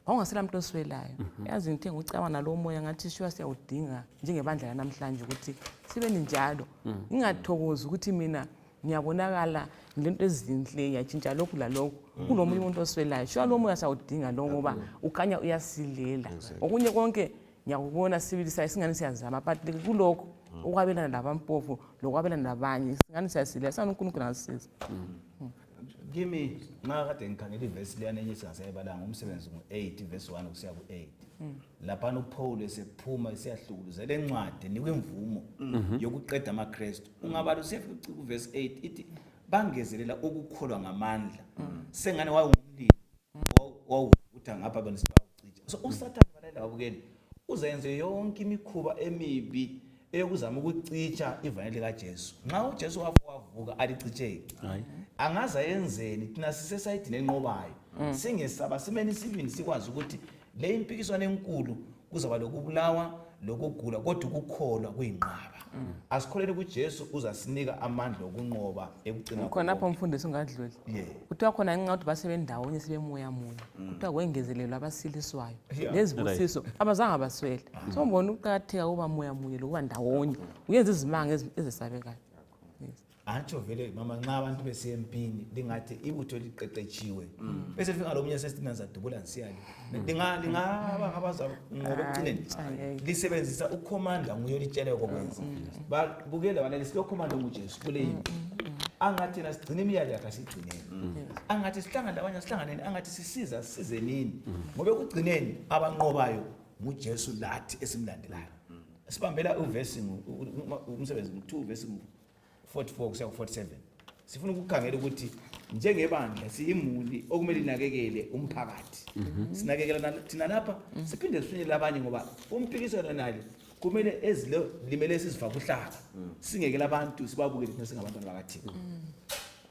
Wawungasela muntu oswelayo. Yazi ngithe ngikucabanga nalowo moya, ngathi shuwa siyawudinga njengebandla lanamhlanje ukuthi sibe njalo. Ngingathokozi ukuthi mina ngiyabonakala ngilento ezinhle, ngiyatshintsha lokhu lalokhu, kulomunye umuntu oswelayo. Shuwa lo moya siyawudinga lo, ngoba ukhanya uyasilela. Okunye konke ngiyakubona sibili singani siyazama, but kulokhu ukwabelana labampofu lokwabelana labanye singani siyasilela. Singani uNkulunkulu angasisiza. Kimi nxa kade ngikhangela ivesi leyana enye singasayibalanga, umsebenzi ngu-8 verse 1 kusiya ku-8, laphana uPaul esephuma esiyahlukuluzela encwadi enikwe imvumo yokuqeda amaKristu, ungabala usiyafika kuvesi 8, ithi bangezelela ukukholwa ngamandla, sengane wawungumlilo wawuvutha ngapha bona sibawucija. So uSathane, balalela babukeli, uzayenze yonke imikhuba emibi eyokuzama ukucitsha ivangeli likaJesu. Nxa uJesu wafa wavuka, alicitsheki. Angaze ayenzeni, thina sisesayidini enqobayo. Singesaba, simeni isibindi, sikwazi ukuthi le impikiswano enkulu kuzaba lokubulawa lokugula, kodwa ukukholwa kuyinqaba. Asikholele kuJesu, uzasinika amandla okunqoba ekucina. Khonapho mfundisi ungadluli. Kuthiwa khona ngenxa yokuthi basebendawonye sebemoya munye, kuthiwa kwengezelelwa abasiliswayo lezibusiso, abazange baswele. So ngibona ukuqakatheka kokuba moya munye lokuba ndawonye uyenza izimanga ezesabekayo. Yes. Antsho vele mama, nxa abantu besempini lingathi ibutho liqeqetshiwe, bese lifika lo munye sesithi nanzadubula nsiyale, lingaba ngabazanqoba ekucineni? Angeke. Lisebenzisa ukhomanda, nguye olitsheleyo kokwenza. Babukele balele, silokhomanda onguJesu kule yimpi. Angathi yena sigcine imiyalo yakhe, asiyigcineni. Angathi sihlangane labanye, asihlanganeni. Angathi sisiza, sisizenini, ngoba ekugcineni abanqobayo nguJesu lathi esimlandelayo. Sibambela uvesi umsebenzi ngu-2 vesi 44 kusiya ku-47. Sifuna ukukhangela ukuthi njengebandla siyimuli okumele inakekele umphakathi, sinakekela thina lapha, siphinde sifinyelele abanye, ngoba umpikiswano nale kumele ezilimele sizifake uhlaka, singekele abantu sibabukele thina singabantwana bakaThixo.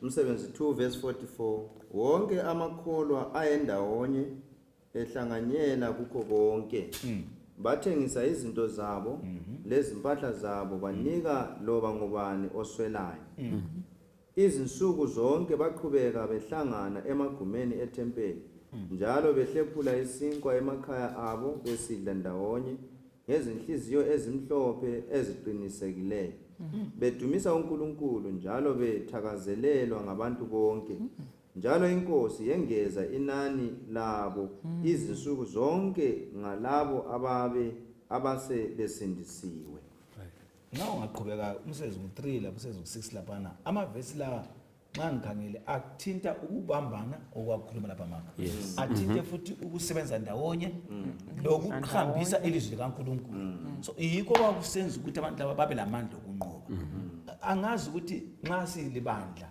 Umsebenzi 2 verse 44: wonke amakholwa ayendawonye ehlanganyela kukho konke. Bathengisa izinto zabo lezimpahla zabo, banika loba ngubani oswelayo. Izinsuku zonke baqhubeka behlangana emagumeni ethempeli, njalo behlephula isinkwa emakhaya abo, besidla ndawonye ngezinhliziyo ezimhlophe eziqinisekileyo, bedumisa uNkulunkulu njalo bethakazelelwa ngabantu bonke. Njalo iNkosi yengeza inani labo izinsuku zonke ngalabo ababe abase besindisiwe. Nxa ungaqhubeka umsebenzi ngu-3 lapho umsebenzi ngu-6 laphana, amavesi lawa nxa ngikhangele athinta ukubambana okwakukhuluma lapha mama, athinte futhi ukusebenza ndawonye lokuhambisa ilizwi likaNkulunkulu. So yikho kwakusenza ukuthi abantu laba babe lamandla okunqoba. Angazi ukuthi nxa silibandla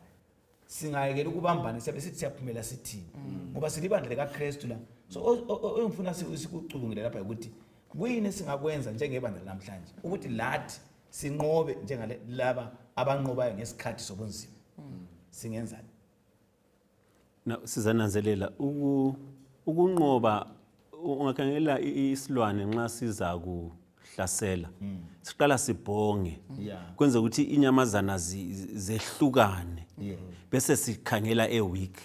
singayekela ukubambana siyabe sithi siyaphumela sithini, ngoba silibandla likaKristu la. So engifuna sikucubungule lapha ukuthi kuyini esingakwenza njengebandla namhlanje ukuthi lathi sinqobe njengalaba abanqobayo ngesikhathi sobunzima. Singenzani? Na sizananzelela ukunqoba. Ungakhangela isilwane nxa siza kuhlasela, siqala sibhonge, kwenza ukuthi inyamazana zehlukane, bese sikhangela eweak.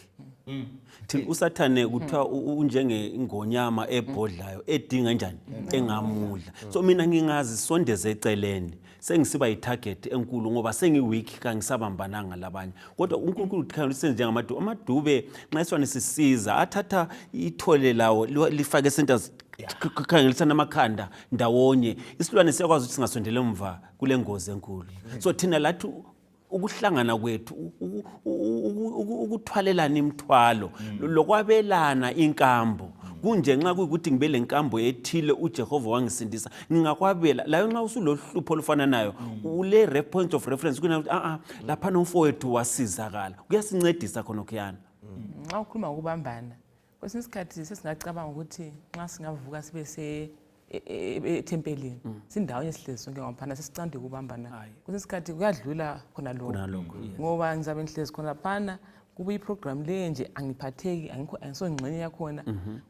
Thina usathane kuthiwa unjengengonyama ebhodlayo edinga njani engamudla. So mina ngingazisondeza eceleni, sengisiba yi-target enkulu ngoba sengi-weak, kangisabambananga labanye. Kodwa uNkulunkulu ukhangela ukuthi senze njengamadube. Amadube nxa isilwane sisiza athatha ithole lawo lifake esenta, khangelisana amakhanda ndawonye, isilwane siyakwazi ukuthi singasondela emva kule ngozi enkulu. So thina lathi ukuhlangana kwethu, ukuthwalelana imithwalo lokwabelana inkambo, kunje nxa kuyikuthi ngibe le nkambo ethile, uJehova wangisindisa, ngingakwabela layo. Nxa usulohlupho olufananayo, ule point of reference kuna ukuthi a-a laphana umfowethu wasizakala, kuyasincedisa khonokhuyana. Nxa ukhuluma ngokubambana, kwesinye isikhathi sesingacabanga ukuthi nxa singavuka sibe se ethempelini sindawonye, sihlezi sonke ngaphana, sesicande ukubambana. Kwesinye isikhathi kuyadlula khona lokho, Khona lokho, yes. Ngoba ngizabe ngihlezi khona phana, kube iprogram le nje angiphatheki, angikho, angisongxenye yakhona.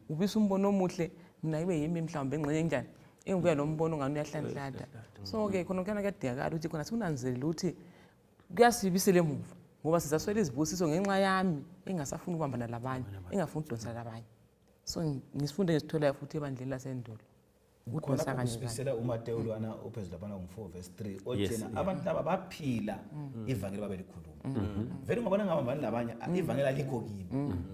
Ubisa umbono omuhle, mina ibe yimi mhlawumbe engxenye enjani engibuya lo mbono ngani uyahlanhlatha. So-ke khona kuyana kuyadingakala ukuthi khona sikunanzelele ukuthi kuyasibisela emuva, ngoba sizaswela izibusiso ngenxa yami engasafuni ukubambana labanye, engafuni ukudonsa labanye. So ngisifundo engisitholayo futhi ebandleni lasendulo, ukudonsa Khonapho kanye kanye. Kusibisela uMateyu lwana ophezulu laphana ngu-4 verse 3 othena abantu laba baphila ivangeli babelikhuluma. Vele ungabona ngabambani labanye, ivangeli alikho kimi.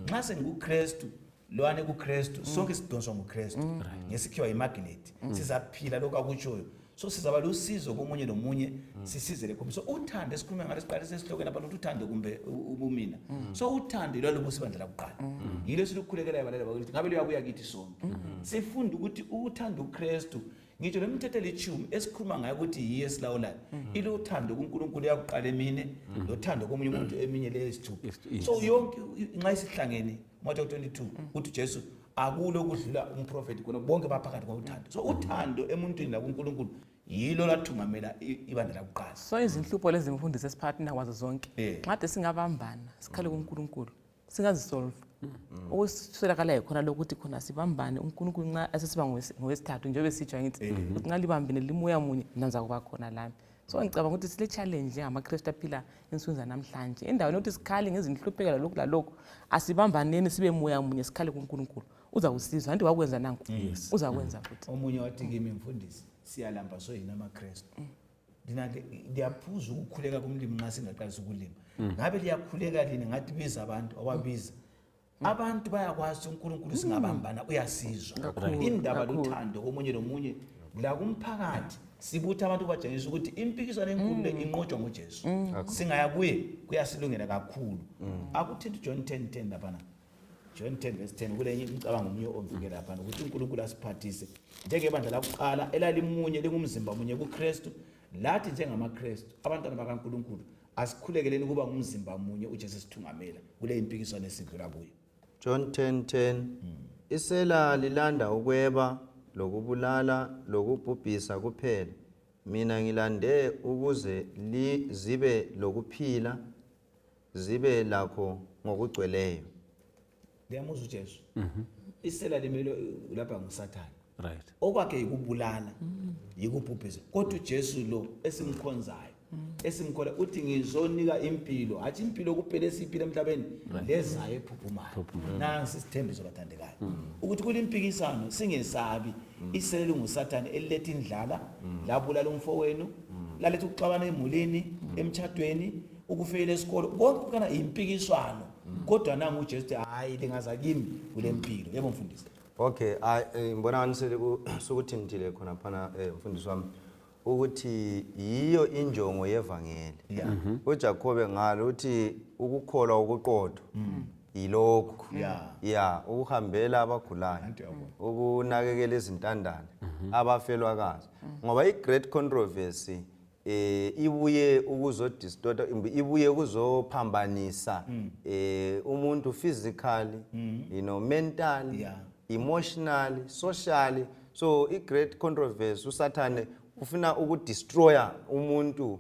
Nxa sengikuKristu, lwane kuKristu, sonke sidonswa nguKristu ngesikhiwa yimagnet, sizaphila lokhu akutshoyo. So sizaba lusizo komunye nomunye, sisize lekhombi. So uthando esikhulume ngalo siqalise esihlokweni lapha ukuthi uthando kumbe ubumina. So uthando yilo lubusa ibandla lakuqala, yilo esilukhulekelayo balala bakithi, ngabe luyabuya kithi sonke. Sifunde ukuthi ukuthanda uKristu, ngitsho lemithetho elitshumi esikhuluma ngayo ukuthi yiyo esilawulayo, ilothando kuNkulunkulu yakuqala emine, lothando komunye umuntu eminye leyo esithupha. So yonke nxa isihlangene, Matthew 22 uthi Jesu akulo okudlula umprofeti khona, bonke baphakathi kothando. So uthando emuntwini lakuNkulunkulu yilo lathungamela ibandla lakuqala. So izinhlupho lezi mfundisi esiphakathina kwazo zonke, nxade singabambana sikhale kuNkulunkulu, singazisolve. Okuswelakalayo khona lokuthi khona sibambane. UNkulunkulu nxa esesiba ngowesithathu, njengoba esitsho angithi ukuthi nxa libambene limoya munye, mina kuba khona lami. So ngicabanga ukuthi sile challenge njengamaKristu aphila ensukwini zanamhlanje, endaweni yokuthi sikhale ngezinhlupheko lalokhu lalokhu, asibambaneni sibe moya munye, sikhale kuNkulunkulu, uzakusizwa. Anti wakwenza nanku, uzakwenza futhi. Omunye wathi kimi, "Mfundisi, siyalamba soyini amaKristu. Lina-ke liyaphuza ukukhuleka kumlimi nxa singaqalisa ukulima. Ngabe liyakhuleka lini?" Ngathi biza abantu, wababiza abantu, bayakwazi uNkulunkulu singabambana uyasizwa. Indaba luthando komunye nomunye lakumphakathi. Sibutha abantu batshengisa ukuthi impikiswano enkulu le inqotshwa nguJesu. Singaya kuye, kuyasilungela kakhulu. Akuthinti John 10 10 laphana, John 10 verse 10, kulenye imicabango omunye omvikela laphana ukuthi uNkulunkulu asiphathise njengebandla lakuqala elalimunye lingumzimba munye kuKristu. Lathi njengamaKristu, abantwana bakaNkulunkulu, asikhulekeleni ukuba ngumzimba munye, uJesu esithungamela kule impikiswano esidlula kuyo. John 10:10. Isela lilanda ukweba lokubulala lokubhubhisa kuphela. Mina ngilande ukuze li zibe lokuphila, zibe lakho ngokugcweleyo. Liyamuzwa uJesu? Isela limele lapha nguSathane. Okwakhe yikubulala, yikubhubhisa, kodwa uJesu lo esimkhonzayo, esimkhola, uthi ngizonika impilo, hatshi impilo kuphela esiyiphila emhlabeni, lezayo ephuphumayo. Nansi isithembiso bathandekayo, ukuthi kulimpikisano singesabi isele linguSathane eliletha indlala, labulala umfowenu, laletha ukuxabana emulini, emtshadweni, ukufeyila esikolo, konke kana yimpikiswano. Kodwa nangu uJesu uthi hayi, lingaza kimi kulempilo. Yebo mfundisi. Okay, ngibona ngani sukuthintile khona phana, mfundisi wami, ukuthi yiyo injongo yevangeli. UJakobe ngalo uthi ukukholwa okuqotho yilokhu. Ya, ukuhambela abagulayo, Anti uyabona. Ukunakekela izintandane, abafelwakazi. Ngoba i-great controversy ibuye ukuzodistorta, ibuye ukuzophambanisa umuntu physically, mentally, emotionally, socially. So i-great controversy, uSathane ufuna ukudestroya umuntu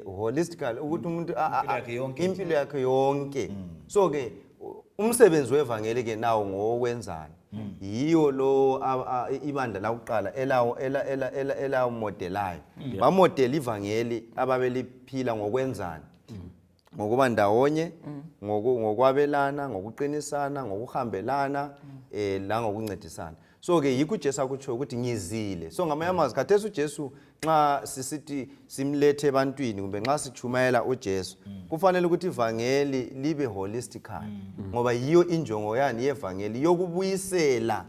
holistically, ukuthi umuntu Impilo yakhe yonke. Impilo yakhe yonke. So ke umsebenzi wevangeli ke nawo ngowokwenzani? Yiyo lo ibandla lakuqala elawo ela modelayo. Bamodela ivangeli ababeliphila ngokwenzani? Ngokuba ndawonye, ngokwabelana, ngokuqinisana, ngokuhambelana, la ngokuncedisana. So ke yikho uJesu akutsho ukuthi ngizile. So ngamanye amazwi, khathesi uJesu nxa sisithi simlethe ebantwini kumbe nxa sichumayela uJesu, kufanele ukuthi ivangeli libe holistical, ngoba yiyo injongo yani yevangeli, yokubuyisela.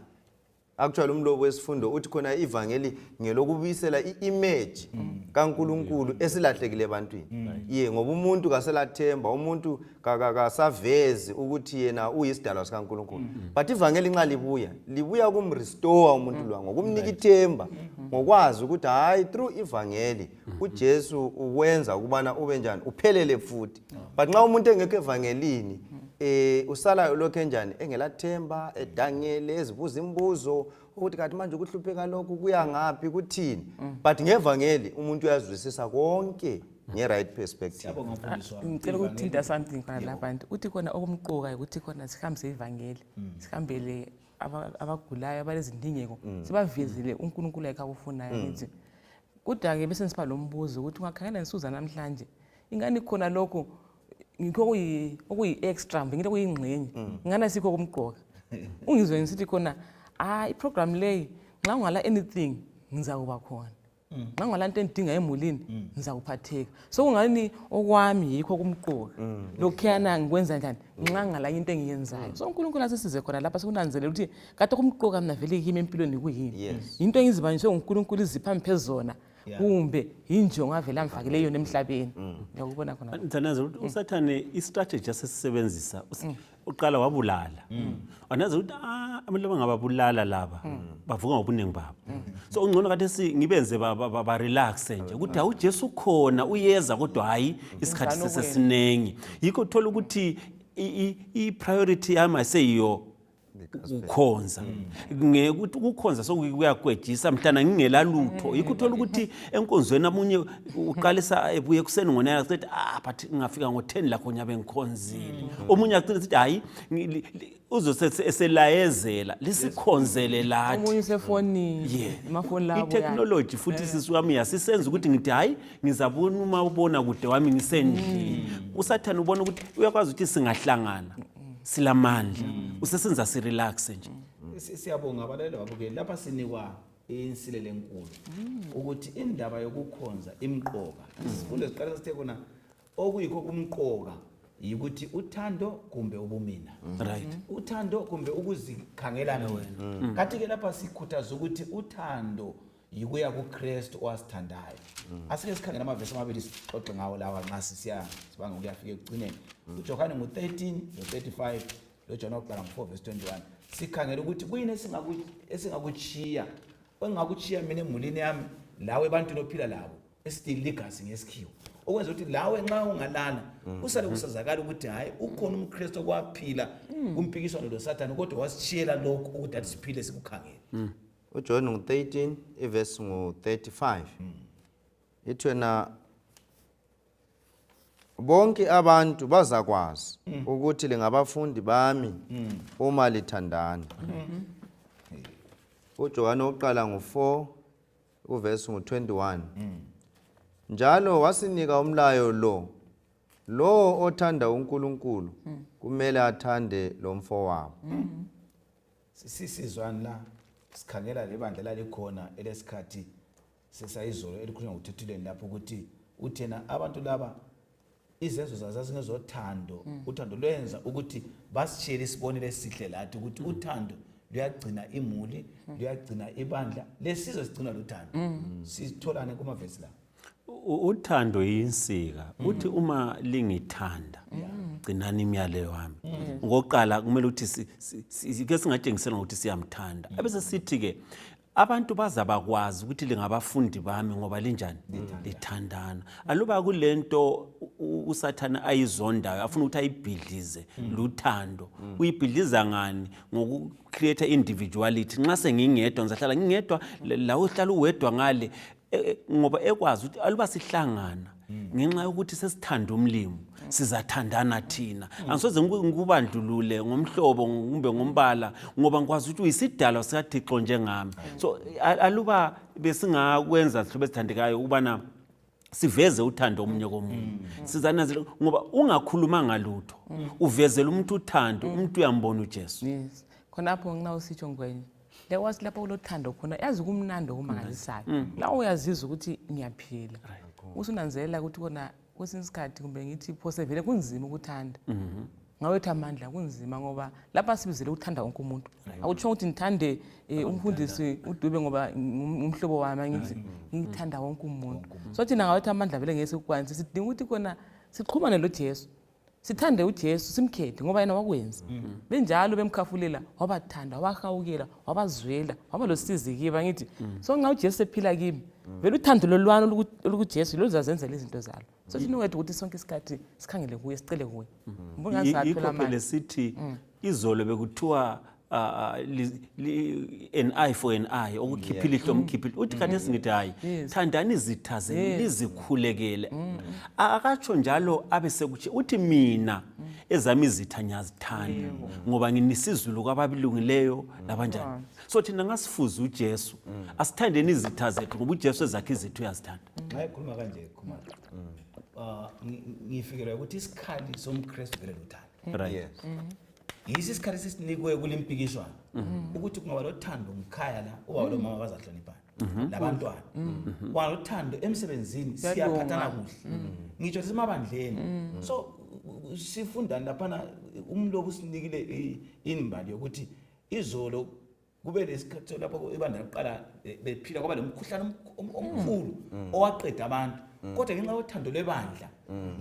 Actually umlobo wesifundo uthi khona ivangeli ngelokubuyisela i-image kaNkulunkulu esilahlekile ebantwini. Ye, ngoba umuntu kaselathemba, umuntu kasavezi ukuthi yena uyisidalwa sikaNkulunkulu. But ivangeli nxa libuya, libuya kumrestore umuntu lo, ngokumnika ithemba, ngokwazi ukuthi hayi, through ivangeli uJesu ukwenza ukubana ube njani, uphelele futhi. But nxa umuntu engekho evangelini, usala lokho enjani, engelathemba, edangele, ezibuza imibuzo ukuthi kathi manje ukuhlupheka lokhu kuya ngaphi, kuthini. But ngevangeli umuntu uyazwisisa konke nge-right perspective. Siyabonga mfundisi wami. Ngicela ukuthinta something khona lapha nti uthi khona okumqoka ukuthi khona sihambise ivangeli, sihambele abagulayo, abalezindingeko, sibavezele uNkulunkulu yakhe akufunayo ngithi. Kodwa-ke bese ngisiba lo mbuzo ukuthi ungakhangela nsuku zanamhlanje, ingani khona lokhu ngikho okuyi-extra, mbe ngento okuyingxenye, ingani asikho okumqoka. Ungizwe ngisithi khona, ah, iprogram leyi, nxa ungala anything ngizakuba khona, nxa ungala nto endidinga emulini ngizakuphatheka. So kungani okwami yikho okumqoka, lokhuyana ngikwenza njani nxa ngingalanye into engiyenzayo? So uNkulunkulu asisize khona lapha sikunanzelela ukuthi kade okumqoka mina vele kimi empilweni kuyini, yinto engizibanjiswe nguNkulunkulu izipha ngiphe zona, kumbe yinjongo avele amfakele yona emhlabeni. Ngiyakubona khona. Ngithandaza ukuthi uSathane i-strategy asesisebenzisa, uqala wabulala, wanazi ukuthi abantu abangababulala laba bavuka ngobuningi babo, so ungcono kade ngibenze barelaxe nje ukuthi hawu, uJesu ukhona, uyeza, kodwa hayi, isikhathi Njalo. sesesinengi. Yikho uthola ukuthi i-priority yami aseyiyo ukukhonza, ngekuthi ukukhonza sokuyakwejisa mhlana ngingela lutho. Yikho uthola ukuthi enkonzweni amunye uqalisa ebuye ekuseni ngo-9, asithi ah, but ngingafika ngo-10 lakho nyabe ngikhonzile. Omunye acina sithi hayi, uzose eselayezela lisikhonzele lathi. Omunye usefonini, amafoni lawo. I-technology futhi, sisi wami, yasisenza ukuthi ngithi hayi, ngizabona uma ubona kude wami ngisendlini. Usathane ubona ukuthi uyakwazi ukuthi singahlangana silamandla, usesenza sirelaxe nje. Siyabonga abalaleli babukeli. Lapha sinikwa insilelo enkulu ukuthi indaba yokukhonza imqoka. Isifundo siqala sithe khona okuyikho kumqoka yikuthi uthando kumbe ubumina, uthando kumbe ukuzikhangela wena. Kanti-ke lapha sikhuthaza ukuthi uthando yikuya kuKristu owasithandayo. Asike sikhangele amavesi amabili sixoxe ngawo lawa nxa sisiya sibanga ukuyafika ekugcineni. UJohane ngu-13 lo-35, loJohane wokuqala ngu-4 verse 21. Sikhangele ukuthi kuyini esingakutshiya, engingakutshiya mina emulini yami, lawe ebantwini ophila labo, esithi legacy ngesikhiwa, okwenza ukuthi lawe nxa ungalala usale kusazakala ukuthi hhayi, ukhona umKristu okwaphila kumpikiswano loSathane, kodwa wasitshiyela lokhu ukuthi athi siphile sikukhangele. UJohn ngu-13, ivesi ngu-35, ithi wena bonke abantu bazakwazi ukuthi lingabafundi bami uma lithandana. UJohane wokuqala ngu-4, uvesi ngu-21, njalo wasinika umlayo lo: lowo othanda uNkulunkulu kumele athande lo mfowabo. Sisizwani la sikhangela lebandla lalikhona elesikhathi sesayizolo elikhulunywa nguthethuleni lapho ukuthi uthena abantu laba. Izenzo zazo zazingezothando. Uthando lwenza ukuthi basitshiyele isibonelo esihle lathi ukuthi uthando luyagcina imuli, luyagcina ibandla, lesizwe sigcinwa luthando. Sitholane kumavesi la. Uthando yinsika. Uthi uma lingithanda, gcinani imiyalelo wami. Ngokuqala kumele ukuthi ke singatshengisela ngokuthi siyamthanda. Ebese sithi ke abantu bazabakwazi ukuthi lingabafundi bami ngoba linjani? Lithandana. Aluba kulento uSathane ayizondayo, afuna ukuthi ayibhidlize, luthando. Uyibhidliza ngani? Ngoku-create individuality. Nxa sengingedwa ngizahlala ngingedwa, la uhlala uwedwa ngale, ngoba ekwazi ukuthi aluba sihlangana ngenxa yokuthi sesithanda umlimi, sizathandana thina. Angisoze ngikubandlulule ngomhlobo kumbe ngombala, ngoba ngikwazi ukuthi uyisidalwa sikaThixo njengami. So aluba besingakwenza, sihlobo esithandekayo, ukubana siveze uthando omunye komunye, sizananzela, ngoba ungakhulumanga lutho, uvezela umuntu uthando, umuntu uyambona uJesu. Yes, khonapho nxa usitsho, Ngwenye, liyakwazi lapho kulothando khona, yazi kumnandi okumangalisayo. La uyazizwa ukuthi ngiyaphila, usunanzelela ukuthi kona kwesinye isikhathi, kumbe ngithi phose vele kunzima ukuthanda ngawethu amandla, kunzima ngoba lapha sibizele ukuthanda wonke umuntu. Akutsho ukuthi ngithande umfundisi uDube ngoba ngumhlobo wami, angithi ngithanda wonke umuntu. So thina ngawethu amandla vele ngeke sikukwanise. Sidinga ukuthi kona sixhumane lo Jesu, sithande uJesu, simkhethe, ngoba yena wakwenza benjalo, bemkhafulela, wabathanda, wabahawukela, wabazwela, waba losizi kibo, angithi? So nxa uJesu ephila kimi, vele uthando lolwana olukuJesu loluzazenzela izinto zalo. So thina wethu ukuthi sonke isikhathi sikhangele kuye, sicele kuye. Ngibona ngathi Yikho singathola phela amandla. Sithi izolo bekuthiwa an eye for an eye, ukukhipha ilihlo umkhipha ilihlo. Uthi khathesi ngithi hayi, thandani izitha zenu, lizikhulekele. Akatsho njalo abe sekutshe uthi mina ezami izitha ngiyazithanda, ngoba nginisizulu kwababilungileyo labanjani. So thina ngasifuza uJesu, asithandeni izitha zethu, ngoba uJesu ezakhe izitha uyazithanda. Nxa ekhuluma kanje, Khumalo, ngifikelwa ukuthi isikhali somKristu vele luthando. Yiso isikhali sesinikwe kule mpikiswano, ukuthi kungaba lothando ngikhaya la, ubaba lomama bazahloniphana labantwana. Kungaba lothando emsebenzini, Siyalunga. siyaphathana kuhle, ngitsho semabandleni. So sifundani laphana? Umlobo usinikile imbali yokuthi izolo kube lesikhathi lapho ibandla lokuqala bephila, kwaba lomkhuhlane omkhulu owaqeda abantu, kodwa ngenxa yothando lwebandla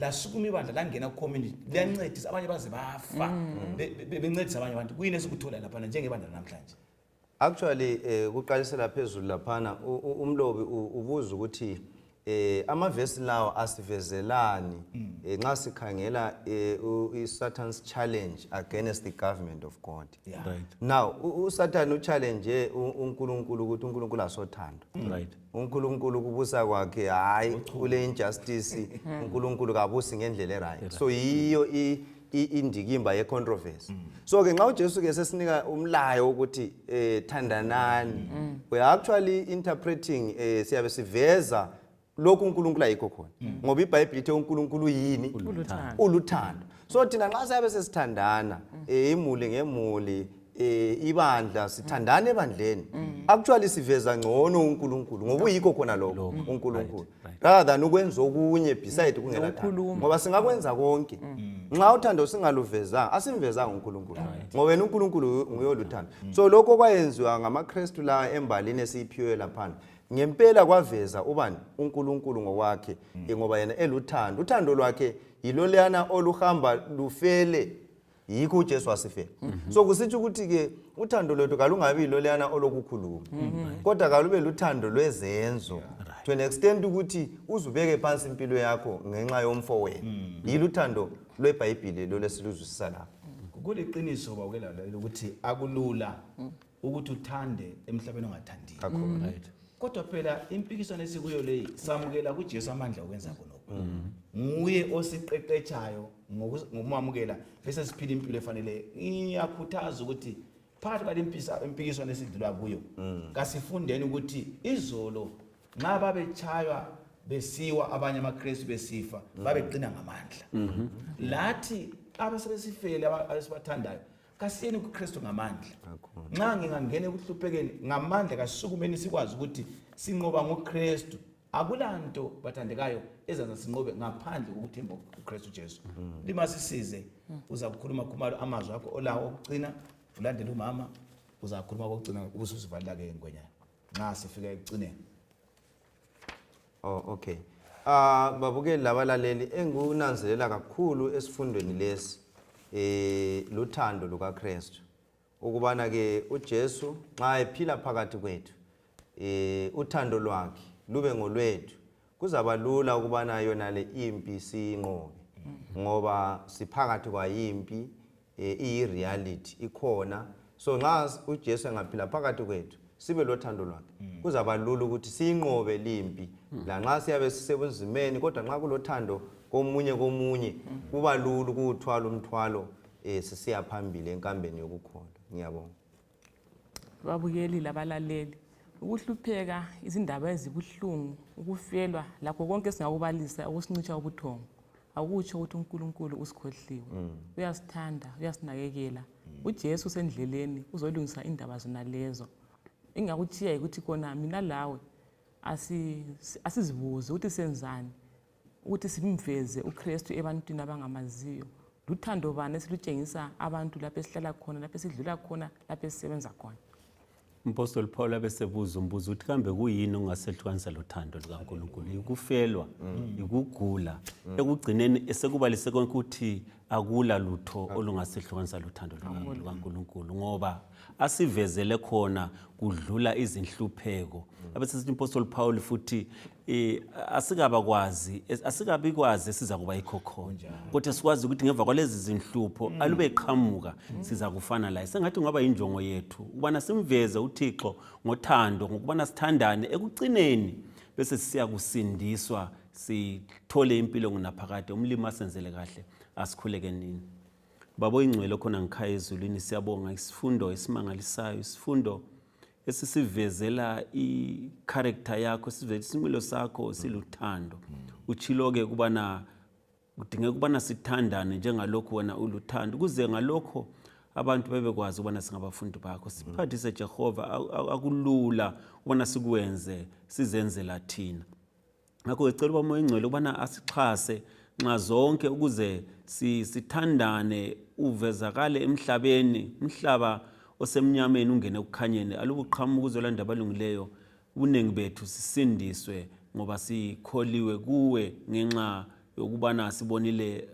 lasukuma ibandla, langena ku-community, liyancedisa abanye baze bafa bencedisa abanye abantu. Kuyini esikuthola laphana njengebandla namhlanje? Actually, kuqalisela phezulu laphana, umlobi ubuza ukuthi amavesi lawo asivezelani nxa sikhangela i-Satan's challenge against the government of God. Now uSatan uchallenge uNkulunkulu ukuthi uNkulunkulu asothando. uNkulunkulu kubusa kwakhe, hayi, kule injustice, uNkulunkulu kabusi ngendlela eright. So yiyo indikimba ye-controversy. So ke nxa uJesu ke sesinika umlayo ukuthi thandanani, we are actually interpreting, siyabe siveza lokhu uNkulunkulu ayikho khona, ngoba iBhayibheli ithe uNkulunkulu yini? Uluthando. Uluthando. So thina nxa siyabe sesithandana, imuli ngemuli, ibandla, sithandana ebandleni, actually siveza ngcono uNkulunkulu, ngoba uyikho khona lokho uNkulunkulu, rather than ukwenza okunye beside kungela thando. Nokukhuluma. Ngoba singakwenza konke, nxa uthando singaluvezanga, asimvezanga uNkulunkulu, ngoba yena uNkulunkulu nguye oluthando. So lokho kwayenziwa ngamaKristu la embalini esiyiphiwe laphana ngempela kwaveza ubani? UNkulunkulu ngokwakhe, ngoba yena eluthando. Uthando lwakhe yilo leyana oluhamba lufele, yikho uJesu wasifela. So kusitsho ukuthi-ke uthando lwethu kalungabi yilo leyana olokukhuluma, kodwa kalube luthando lwezenzo, to an extent ukuthi uzubeke phansi impilo yakho ngenxa yomfo wena. Yilo uthando lweBhayibhili lo lesiluzwisisa lapho. Kuliqiniso, bawukela ukuthi akulula ukuthi uthande emhlabeni ongathandiyo. Kakhulu. Kodwa phela impikiswano esikuyo leyi, samukela kuJesu amandla okwenza khonokho. Nguye osiqeqetshayo ngokumamukela, bese siphila impilo efaneleyo. Ngiyakhuthaza ukuthi phakathi kwale impikiswano esidlula kuyo, kasifundeni ukuthi izolo nxa babechaywa, besiwa abanye amaKristu, besifa, babeqina ngamandla. Lathi abasebesifele abesibathandayo, kasiyeni kuKristu ngamandla. Nxa ngingangena ekuhluphekeni ngamandla, kasukumeni sikwazi ukuthi sinqoba ngoKristu. Akulanto, bathandekayo, ezaza sinqobe ngaphandle kokuthemba uKristu Jesu. Lima sisize, uzakukhuluma Khumalo amazwi akho olawo okugcina, ulandele umama, uzakhuluma kokugcina ubususivalela ke ngwenyana nxa sifika ekugcineni. Oh, okay. Babukeli labalaleli, engikunanzelela kakhulu esifundweni lesi luthando lukaKristu. Ukubana ke uJesu nxa ephila phakathi kwethu uthando lwakhe lube ngolwethu, kuzaba lula ukubana yona le impi siyinqobe, ngoba siphakathi kwayimpi, iyi reality ikhona. So nxa uJesu engaphila phakathi kwethu sibe lothando lwakhe, kuzaba lula ukuthi siyinqobe limpi. Lanxa siyabe sisebunzimeni, kodwa nxa kulothando komunye komunye, kuba lula ukuwuthwala umthwalo sisiya phambili enkambeni yokukholwa. Ngiyabonga. Babukeli labalaleli, ukuhlupheka, izindaba ezibuhlungu, ukufelwa, lakho konke esingakubalisa okusincitsha ubuthongo, akutsho ukuthi uNkulunkulu usikhohliwe. Uyasithanda, uyasinakekela. UJesu usendleleni, uzolungisa indaba zona lezo. Engakutshiya yikuthi kona mina lawe asizibuze ukuthi senzani ukuthi simveze uKristu ebantwini abangamaziyo. Luthando bani esilutshengisa abantu lapho esihlala khona, lapho esidlula khona, lapho esisebenza khona? Umpostoli Paul abesebuza umbuzo ukuthi kambe kuyini okungasehlukanisa lothando lukaNkulunkulu? Yikufelwa, yikugula. Ekugcineni esekubalise konke ukuthi akula lutho olungasehlukanisa lothando lukaNkulunkulu, ngoba asivezele khona kudlula izinhlupheko. Abesesithi umpostoli Paul futhi asikabakwazi, asikabikwazi esiza kuba yikho khona, kodwa sikwazi ukuthi ngemva kwalezi zinhlupho alube qhamuka siza kufana laye. Sengathi kungaba yinjongo yethu ukubana simveze uThixo ngothando, ngokubana sithandane ekucineni, bese sisiya kusindiswa sithole impilo ngunaphakade. Umlimi asenzele kahle. Asikhuleke nini. Baba oyingcwele khona ngikhaya ezulwini, siyabonga isifundo esimangalisayo, isifundo esisivezela i-character yakho, sivezela isimilo sakho siluthando. Utshilo-ke ukubana kudingeka ukubana sithandane njengalokhu wena uluthando, ukuze ngalokho abantu bebekwazi ukubana singabafundi bakho. Siphathise Jehova, akulula ukubana sikwenze sizenzela thina. Ngakho ngicela uba Moya Oyingcwele ukubana asixhase nxa zonke ukuze sithandane, uvezakale emhlabeni, umhlaba osemnyameni ungene ekukhanyeni, alubuqhamuka uzolanda abalungileyo, ubuningi bethu sisindiswe ngoba sikholiwe kuwe ngenxa yokubana sibonile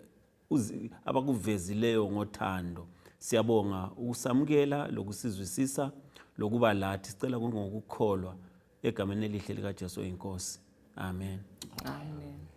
abakuvezileyo ngothando. Siyabonga ukusamukela lokusizwisisa lokuba lathi. Sicela konke ngokukholwa egameni elihle likaJesu oyinkosi. Amen. Amen.